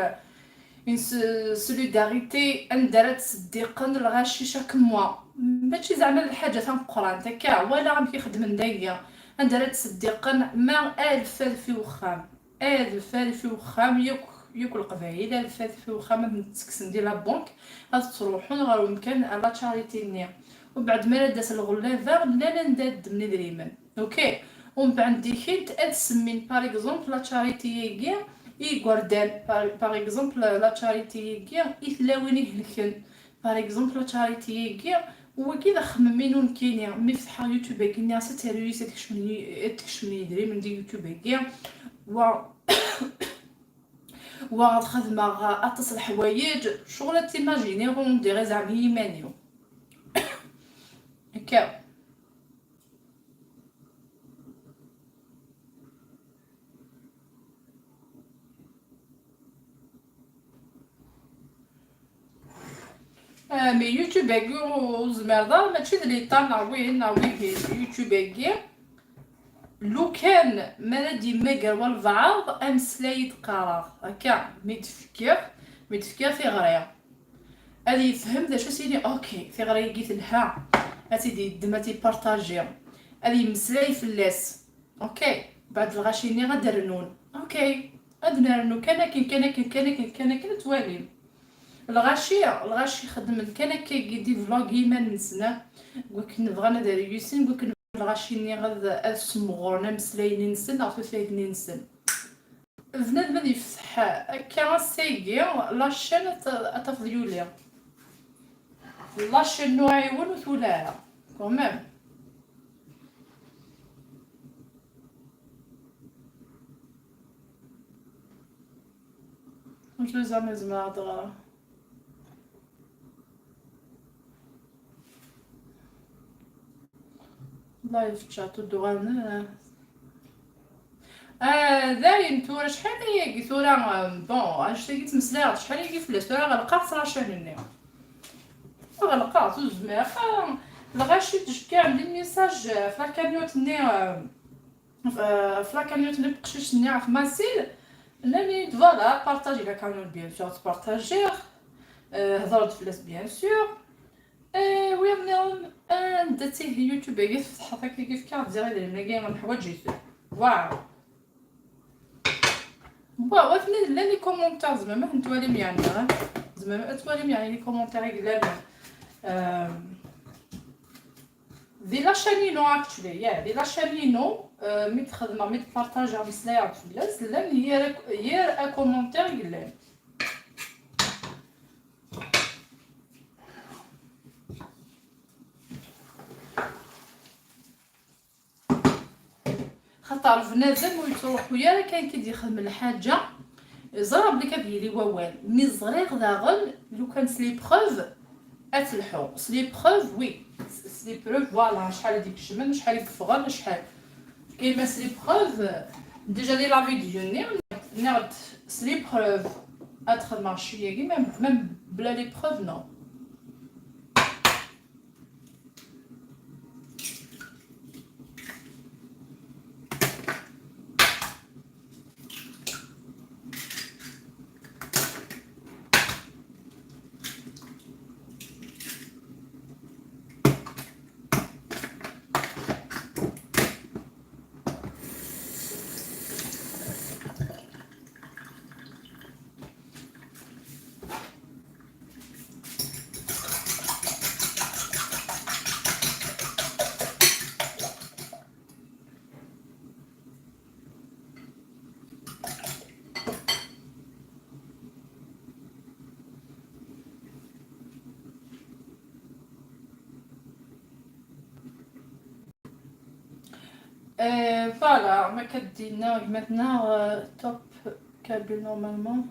une so-, solidarité, anda ara ttseddiqen lɣaci chaque mois. Mačči zeɛma d lḥaǧa tameqqrant, akka, wala amek i xeddmen dagi. Anda ara ttseddiqen ma alef alef i wexxam. Ad lfalef i wexxam, yakk, yakk Leqbayel, ad lfalef i wexxam, ad ten-ttekksen di la banque, ad ttruḥun ɣer umkan, à la charité-nni. Umbeɛd, mi ara d-tas lɣellaba, llan anda ad ddmen idrimen. Ok? Umbeɛd, dikint, ad semmin, par exemple, la charité-agi i yigerdan, par, par exemple, la charité-agi i tlawin ihelken. Par exemple, la charité-agi, wagi d axemmem-inu nekkini. Mi fetḥeɣ YouTube-agi, nniɣ-as ad taru yis ad kecmen, ad kecmen yidrimen di YouTube-agi. Wa, wa ad xedmeɣ aṭas n leḥwayeǧ, ccɣel ad timajiniɣ, ur ndiɣ zeɛma i yiman-iw. Akka. Ah, mais YouTube-agi ur, ur zmireḍ ara, mačči d l'État neɣ wihin neɣ wihin. YouTube-agi, lukan mi ara d-yemmager walbeɛḍ ameslay i d-qqareɣ, akka, mi d-fkiɣ, mi d-fkiɣ tiɣri, ad yefhem d acu as-yini, ok, tiɣri-agi telha, ad tt-id-yeddem, ad tt-ipartaji, ad yemmeslay fell-as. Ok, beɛd lɣaci-nni ad d-rnun. Ok, ad nernu kan akken, kan akken, kan akken, kan akken, ad twalim. Lɣaci, lɣaci xeddmen kan akkagi di vlog i yiman-nsen, deg wakken bɣan ad reyusin, deg wakken lɣaci-nni ad, ad smeɣren ameslayen-nsen neɣ tutlayt-nni-nsen. Bnadem ad yefteḥ akka ass-agi la chaîne, ad t-, ad tafeḍ yuli. La chaîne n uɛiwen ur tuli ara, quand même. Ur tezmer ad ɣreɣ. Live chat ur d-uɣalen ara. Ah, dayen tura, acḥal ayagi tura, ah, bon, annect-agi ttmeslayeɣ-d acḥal ayagi fell-as, tura ɣelqeɣ-tt la chaîne-nni. Ɣelqeɣ-tt, ur zmireɣ ara. Lɣaci d-cekkɛen des messages, ah, f la cagnotte-nni, ah, f, ah, f la cagnotte-nni n uqcic-nni ɣef Masil. Nnan-iyi-d, voilà, partager la cagnotte, bien sûr, ttpartajiɣ. Ah, hedreɣ-d fell-as, bien sûr. Eh, wiyaḍ nniḍen, anda-tt ihi YouTube-agi tfetḥeḍ akka, i fkiɣ ziɣ idrimen-agi neḥwaǧ-iten. Waw. Waw, atni llan les commentaires, tzemrem ad ten-twalim yeɛni, eh? Tzemrem ad twalim yeɛni les commentaires i yellan, ehm, di la chaîne-inu, actually, yeah, di la chaîne-inu, eh, mi d-xedmeɣ, mi d-partajeɣ, meslayeɣ-d fell-as, llan yir, yir commentaires i yellan. Xaṭer bnadem ur yettruḥu ara kan ki d-yexdem lḥaǧa, ẓriɣ belli ad yili wawal, mi ẓriɣ daɣen lukan s les preuves ad telḥu. S les preuves, oui, s, s les preuves, voilà, acḥal i d-ikecmen, acḥal i yeffɣen, acḥal. Kayma s les preuves, déjà di la vidéo-nni, nniɣ-d s les preuves ad xedmeɣ cci-agi, même, même bla les preuves, non. Euh, voilà, ma k-d-inna gma-tneɣ, euh, top kabyle normalement.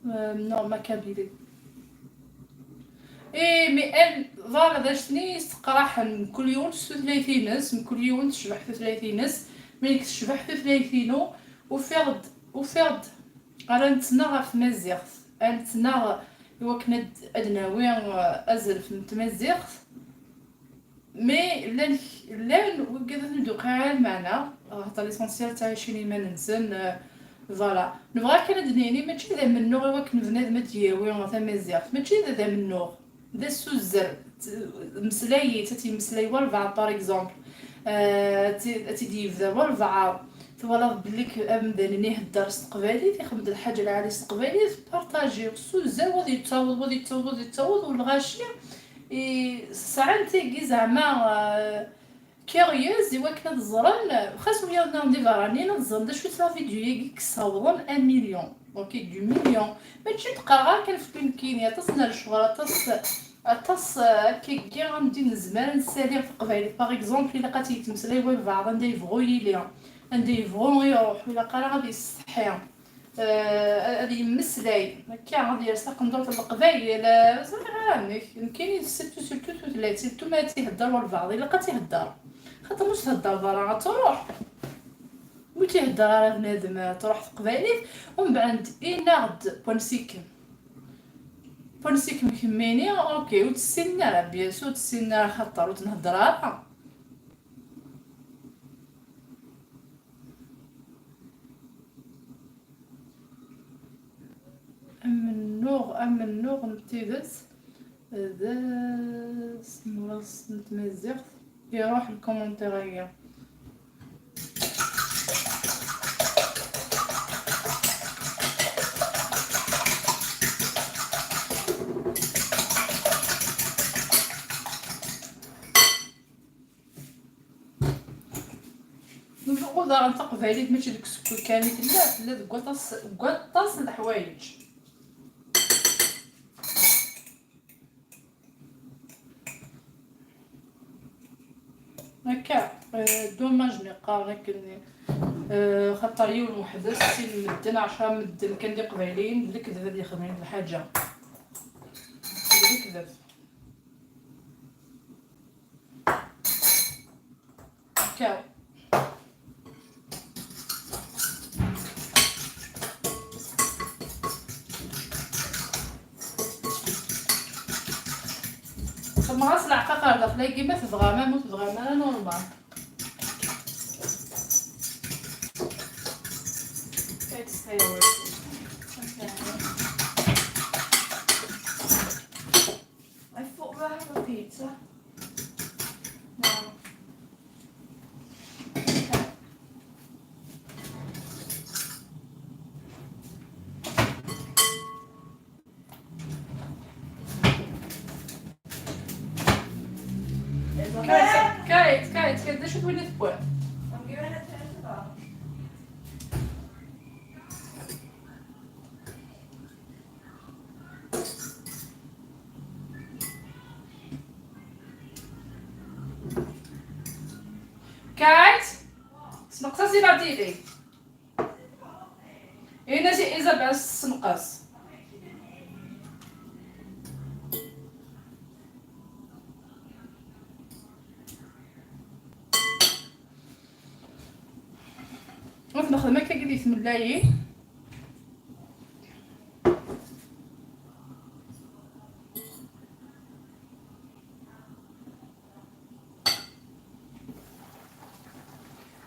Euh, non, ma kabyle. Eh, mais elle, voilà, d acu-nni yesteqraḥen, mkul yiwen s tutlayt-ines, mkul yiwen tecbeḥ tutlayt-ines, mi nekk tecbeḥ tutlayt-inu, ufiɣ-d, ufiɣ-d ara nettnaɣ ɣef tmaziɣt, ara nettnaɣ i wakken ad, ad nawi, euh, azref n tmaziɣt. Mais llan, llan wigad ur d-tuqiɛ ara lmeɛna, axaṭer l'essentiel ttɛicin iman-nsen, euh, voilà. Nebɣa kan ad d-nini, mačči d amennuɣ i wakken bnadem ad d-yawi tamaziɣt, mačči d, d amennuɣ, d asuzzer. T-, meslay-itt, ad tt-yemmeslay walbeɛḍ, par exemple. Euh, ad tt-, ad tt-id-yebder walbeɛḍ. Twalaḍ belli k-, amdan-nni ihedder s teqbaylit, ixdem-d lḥaǧa lɛali s teqbaylit, partager, suzzer, wa ad yettaweḍ, wa ad yettaweḍ, wa ad yettaweḍ, u lɣaci i sɛan tigi zeɛma, euh, curieux i wakken ad ẓren, xas wiyaḍ-nniḍen d iberraniyen, ad ẓren d acu-tt la vidéo-agi i yessawḍen un million, ok, du million. Mačči d-qqareɣ ara kan ɣef nekkini, aṭas n lecɣal, aṭas, aṭas, euh, akkagi anda i nezmer ad nessali ɣef teqbaylit. Par exemple, ilaq ad tt-yettmeslay walbeɛḍ anda yebɣu yili, anda yebɣu iruḥ, ur ilaq ara ad yessetḥi. Euh, ad yemmeslay, akka, ad yers taqendurt n Leqbayel, euh, ẓriɣ ara amek. Nekkini, surtout, surtout tutlayt, surtout ma ad tt-ihedder walbeɛḍ, ilaq ad tt-ihedder. Xaṭer ma ur s-theddereḍ ara, ad truḥ. Ma ur tt-ihedder ara bnadem, ad truḥ teqbaylit. Umbeɛd, ini-aɣ-d wansi-kem. Wansi-kem kemmini, ok, ur tt-ssinen ara, bien sûr, ur tt-ssinen ara, xaṭer ur tt-nhedder ara. Amennuɣ, amennuɣ n tidet d asemres n tmaziɣt. Iruḥ lkumuntir-agi. Nfuqu daɣen taqbaylit mačči deg useklu kan i tella, tella deg waṭas, deg waṭas n leḥwayeǧ. Akka, euh, dommage mi qqaren akken, euh, xaṭer yiwen weḥd-s, sin medden, ɛecra medden kan d iqbayliyen, d lekdeb ad yexdem lḥaǧa. D lekdeb. Akka. Xedmeɣ-as leɛqaqer daxel-agi, ma tebɣam, ma ur tebɣam ara, normal. Let's stay away. Okay. I thought we were having pizza. No. Kate, Kate, Kate, Kate, d acu n win i tewwiḍ? Kate, sneqs-as i la télé. Ini-as i Isabelle tessenqes. Ad nexdem akka di tmellayin.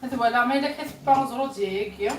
Ad walaɣ ma yella ka tewwa ẓrudya-agi.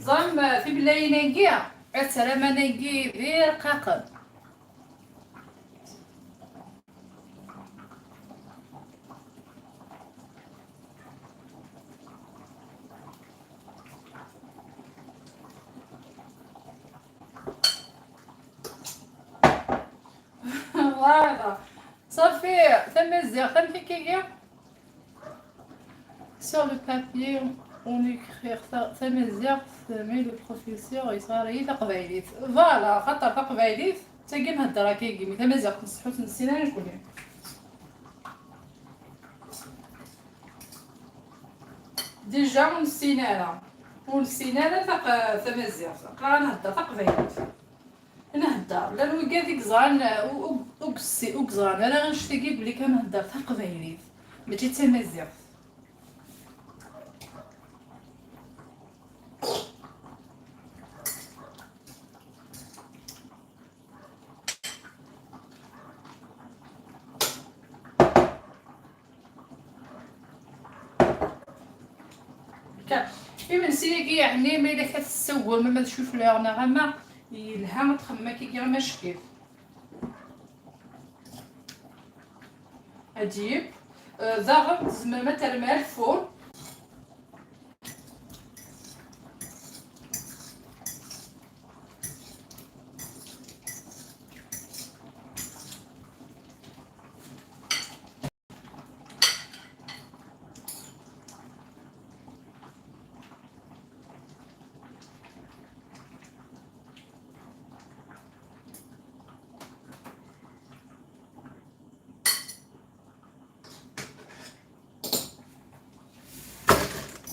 Ẓam timellalin-agi, ad terram anagi d irqaqen. Voilà. Safi, tamaziɣt amek akka-agi? Sur le papier, on écrit ta- tamaziɣt, mais le professeur yeɣɣar-iyi taqbaylit. Voilà, xaṭer taqbaylit, tagi nhedder akka-agi, mais tamaziɣt nseḥḥu-tt nessin ara nekkni. Déjà ur nessin ara, ur nessin ara taq- tamaziɣt, aql-aɣ ad nhedder taqbaylit. Nhedder, llan wigad i yeẓran, u- u- ur yessi- ur yeẓran ara annect-agi belli kan nhedder taqbaylit, mačči d tamaziɣt. Ka, imensi-agi, yeɛni, ma yella ka tessewwem ama d cufleur neɣ ama, yelha ad txemmem akka-agi ama ccekk. Ɛǧib. Euh, daɣen tzemrem ad terrem ar lfur.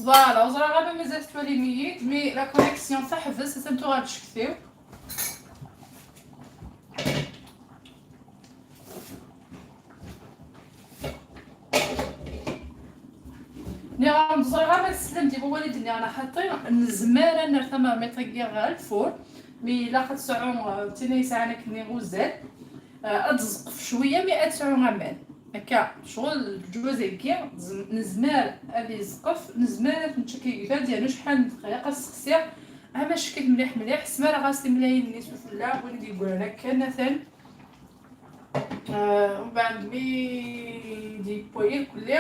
Voilà, ur ẓriɣ ara ma mazal tettwalim-iyi-d, mais la connexion teḥbes, atan tuɣal-d ccekti-w. Nniɣ-am ur ẓriɣ ara ma teslam-d i wawal i d-nniɣ neɣ xaṭi, nezmer ad nerr tamermiṭ-agi ɣer lfur, mi ilaq ad tesɛu, eh, d tin ay yesɛan akken uzal, eh, ad tezqef cwiya, mi ad tesɛu aman. Akka, ccɣel leǧwaz-agi, zem- nezmer ad yezqef, nezmer ad t-nečč akka yegdad, yernu acḥal n ddqayeq ad sseqsiɣ, ama ccekk-it mliḥ mliḥ, smareɣ-as timlayin-nni sufella, win i d-yeggran akken, atan. Eh, umbeɛd mi d-yewwa irkelli,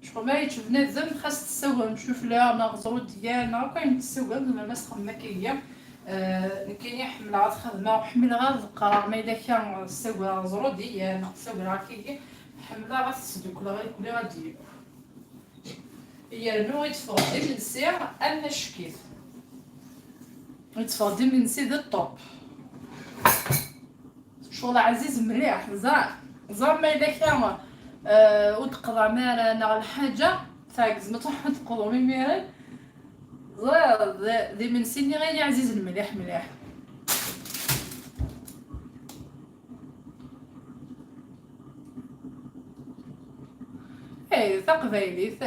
ccɣel ma yečč bnadem, xas tessawem cufla neɣ ẓrudiya neɣ akk ayen tessawem, tzemrem ad s-txemmem akka-agi. Eh, nekkini ḥemmleɣ ad xedmeɣ, ḥemmleɣ ad qqareɣ, ma yella akka ssawreɣ ẓrudiya neɣ ssawreɣ akka-agi, ḥemmleɣ ad t-sdukleɣ irkelli ad d-yekk. Yernu yetteffeɣ-d imensi am ackit. Yetteffeɣ-d imensi d ṭṭup. Ccɣel ɛziz mliḥ, ẓer, ẓer ma yella kra, eh, ur d-teqḍam ara neɣ lḥaǧa, tɛeggzem ad truḥem ad d-teqḍum imiren. Ẓer, d, d imensi-nni i ɛzizen mliḥ, mliḥ. Eh, taqbaylit.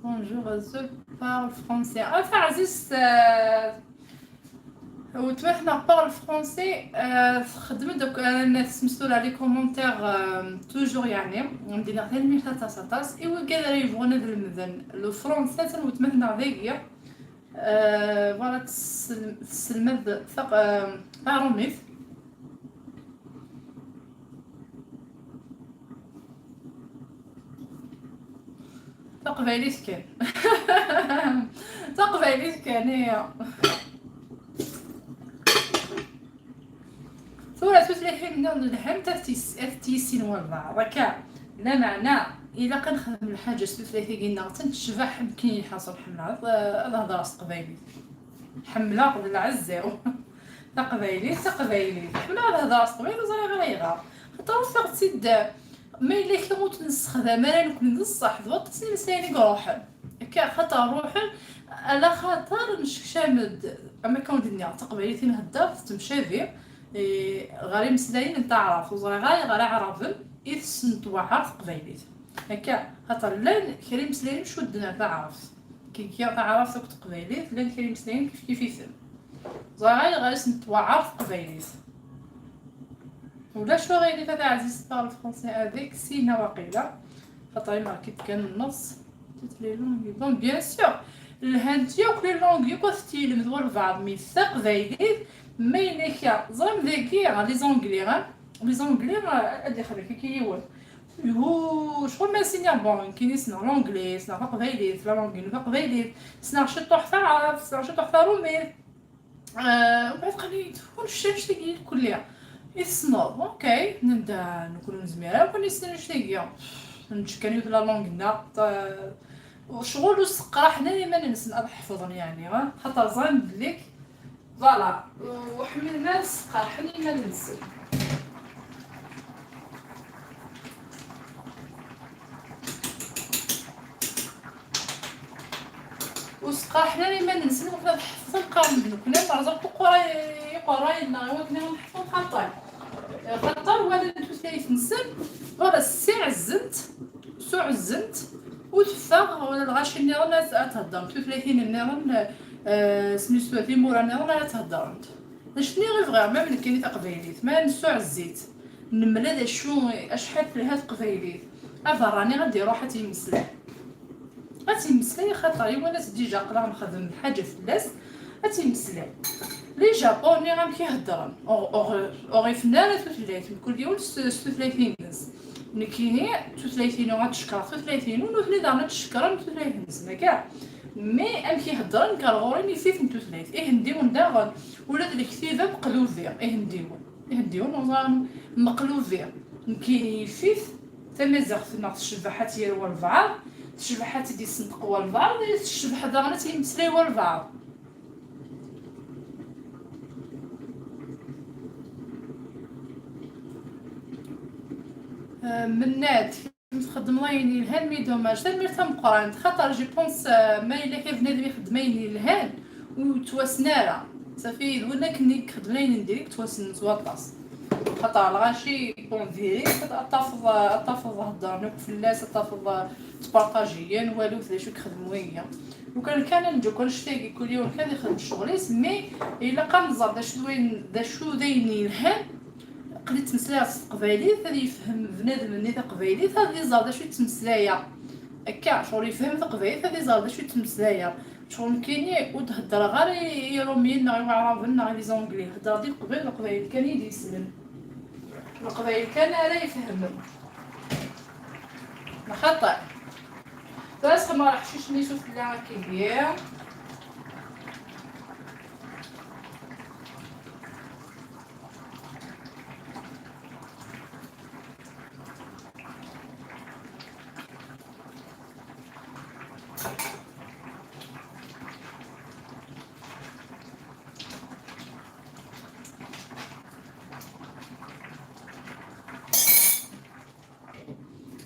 Bonjour, je parle français. Ah, taɛzizt, eh, weltma-tneɣ parle français, eh, txeddem-d akk, eh, tesmestura les commentaires, eh, toujours, yeɛni, am d-iniɣ tanemmirt aṭas, aṭas. I wigad ara yebɣun ad lemden le français, atan weltma-tneɣ dagi. Euh, voilà, tessel- tesselmad taq- euh, taṛumit. Taqbaylit kan. Taqbaylit kan, iya. Tura tutlayin-nneɣ lhant ad tis- ad t-yissin walbeɛḍ. Akka, lameɛna, ilaq ad nexdem lḥaǧa s tutlayt-agi-nneɣ, ad tt-necbeḥ am akken ilḥa ṣṣbeḥ. Ḥemmleɣ ad, ad hedreɣ s teqbaylit. Ḥemmleɣ d lɛezza-w. Taqbaylit, taqbaylit. Ḥemmleɣ ad hedreɣ s teqbaylit, ur ẓriɣ ara ayɣer. Xaṭer ur tuɣ-tt-id, ma yella kra ur tt-nessexdam ara nekkni d ṣṣeḥ, d waṭas n imeslayen i iruḥen. Akka, xaṭer ruḥen, ala xaṭer nsekcam-d, am akka wen-d-nniɣ, d taqbaylit i nhedder, tettemcabi, eh, ɣer imeslayen n taɛrabt. Ur ẓriɣ ara ɣer iɛraben i tessen twaɛer teqbaylit. Akka, xaṭer llan kra imeslayen cudden ar taɛrabt. Kiki taɛrabt akked teqbaylit, llan kra imeslayen kifkif-iten. Ẓriɣ ara ɣer i sent twaɛer teqbaylit. Ulac aɣilif a taɛzizt, parle français avec Sina waqila, xaṭer imerki-d kan nneṣ. Toutes les langues. Bon, bien sûr, lhant yakk les langues, yakk at tilem d walbeɛḍ, mi d taqbaylit, ma yella kra, ẓram dagi, les anglais, hein? Les anglais, ad ixdem kiki yiwen. Hu, ccɣel ma siniɣ, bon, nekkini ssneɣ l'anglais, ssneɣ taqbaylit, la langue-inu taqbaylit, ssneɣ ciṭuḥ taɛrabt, ssneɣ ciṭuḥ tarumit. آه، وبعد قال لي: "تكون الشاش تاعي كلها يصنع". اوكي، نبدا نكون مزميره، كون يصنع الشاش تاعي. نتشكى نيوت لا لونغ نا. شغل وسقرا حنا ما ننسى نحفظن يعني، ها؟ خاطر زعما بليك فوالا، وحملنا السقرا حنا ما ننسى. وسقرحنا لي ما ننسى وقت نحفظ القرن بنكنا نرزق قراي قراي لنا وكنا نحفظ خطاي. خطر ولا نتوسلاي نسن ولا السي عزنت سو عزنت وتفاغ ولا الغاشي اللي رانا تهضر تو ثلاثين اللي رانا سميتو ثيمورا اللي رانا تهضر. شتني غير بغير ما من كاين تقبيليت ما نسو عزيت. نملا d acu acḥal telha teqbaylit. Aberrani ad iruḥ ad tt-yemmeslay. Ad tt-yemmeslay axaṭer iwala-tt déjà aql-aɣ nxeddem lḥaǧa fell-as. Ad tt-yemmeslay. Les Japonais amek i heddren? Ur ur ur ifen ara tutlayt, mkul yiwen s s tutlayt-ines. Nekkini tutlayt-inu ad cekkreɣ tutlayt-inu, nutni daɣen ad cekkren tutlayt-nsen, akka? Mais amek i heddren nekk ar ɣur-i nif-iten tutlayt. Ihendiwen daɣen, ula d lektiba meqlubi, ihendiwen. Ihendiwen uẓan meqlubi. Nekkini yif-it, tamaziɣt-nneɣ tecbeḥ ad tt-yerr walbeɛḍ, tecbeḥ ad tt-id-isenṭeq walbeɛḍ, tecbeḥ daɣen ad tt-yemmeslay walbeɛḍ. Euh, Mennad, txeddmeḍ ayen yelhan, mais dommage. Tanemmirt tameqqrant, xaṭer je pense, euh, ma yella kan bnadem ixeddem ayen yelhan, ur yettwassen ara. Safi, d win akken i ixeddmen ayen n diri, yettwassen s waṭas. Xaṭer lɣaci, bon, diri, ad tafeḍ, ad tafeḍ heddren akk fell-as, ad tafeḍ, euh, ttpartajiyen, walu d acu i yexdem wigi. Lukan kan ad neǧǧ akk annect-agi, kul yiwen kan yexdem ccɣel-is, mais ilaq ad nẓer d acu d wayen, d acu d ayen yelhan. Aql-i ttmeslayeɣ s teqbaylit, ad yefhem bnadem-nni taqbaylit, ad iẓer d acu i ttmeslayeɣ. Akka, ccɣel yefhem taqbaylit, ad iẓer d acu i ttmeslayeɣ. Ccɣel nekkini ur d-heddreɣ ara i, i Iṛumyen neɣ i Waɛraben neɣ i les Anglais. Heddreɣ-d i Leqbayel, Leqbayel kan i d-yeslen. Leqbayel kan ara ifehmen. Xaṭi. Tura sxemmer aḥcic-nni s ufella akkagi.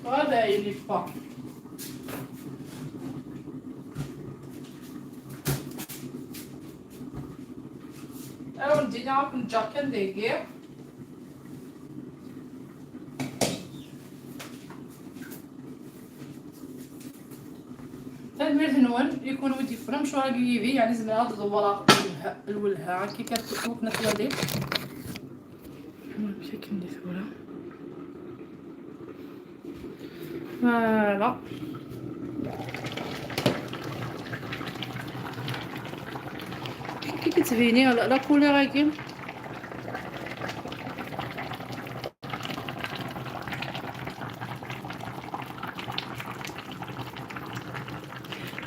Voilà, il est pas. Alors, on dit là, on a déjà qu'un dégât. Tanemmirt-nwen i kunwi d-yeffren amecwar-agi yid-i, yeɛni zemreɣ ad d-ḍewwreɣ lwelha, lwelha, akka kan, akken ad twaliḍ. Amek akken di tura. Voilà. Kif tettbini la, la couleur-agi?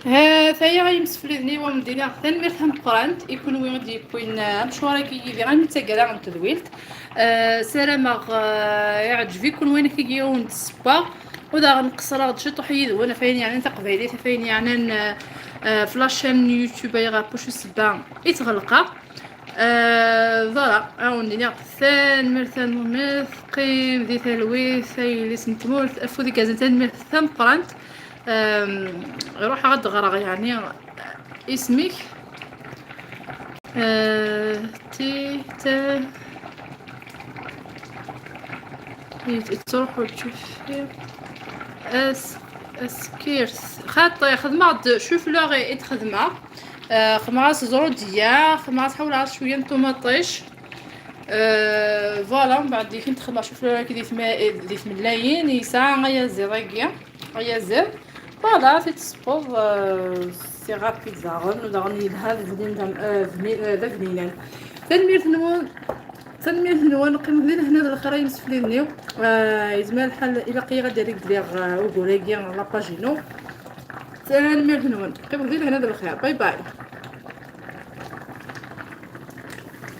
Ha-t-aya ay imsefliden-iw, ad wen-d-iniɣ tanemmirt tameqqrant i kunwi i d-yewwin, eh, amecwar-agi yid-i armi d taggara n tedwilt. Eh, ssarameɣ, eh, iɛǧeb-iken wayen akka i wen-d-ssewweɣ. U daɣen qeṣṣreɣ-d ciṭuḥ yid-wen ɣef wayen yeɛnan taqbaylit, ɣef wayen yeɛnan, eh, eh, ɣef la chaîne YouTube-a ɣef wacu ssebba i tt-ɣelqeɣ. Eh, voilà, ad wen-d-iniɣ tanemmirt, tanemmirt, teqqim di talwit, ay yelli-s n tmurt, afud igerrzen, tanemmirt tameqqrant. Ehm, ruḥeɣ ad d-ɣreɣ, yeɛni, isem-ik? Eh, ti, ta, yettruḥu ttcufi. As-, askirt. Xaṭi, xedmeɣ-d chou-fleur i, i d-xedmeɣ. Eh, xedmeɣ-as zrudiya, xedmeɣ-as, ḥawleɣ-as cwiya n ṭumaṭic. Eh, voilà, mbeɛd i kent xedmeɣ chou-fleur-agi di tma-, di tmellayin, yesɛa ayaziḍ-agi, ayaziḍ. Voilà, ti tesfeḍ, euh, c'est rapide daɣen, daɣen yelha d bnin d am-, euh, bni-, euh, d abninan. Tanemmirt-nwen, tanemmirt-nwen, qqimet di lehna d lxir ay imsefliden-iw. Euh, yezmer lḥal ilaq-iyi ad d-rregleɣ, euh, ugur-agi, la page-inu. Tanemmirt-nwen, qqimet di lehna d lxir. Bye bye.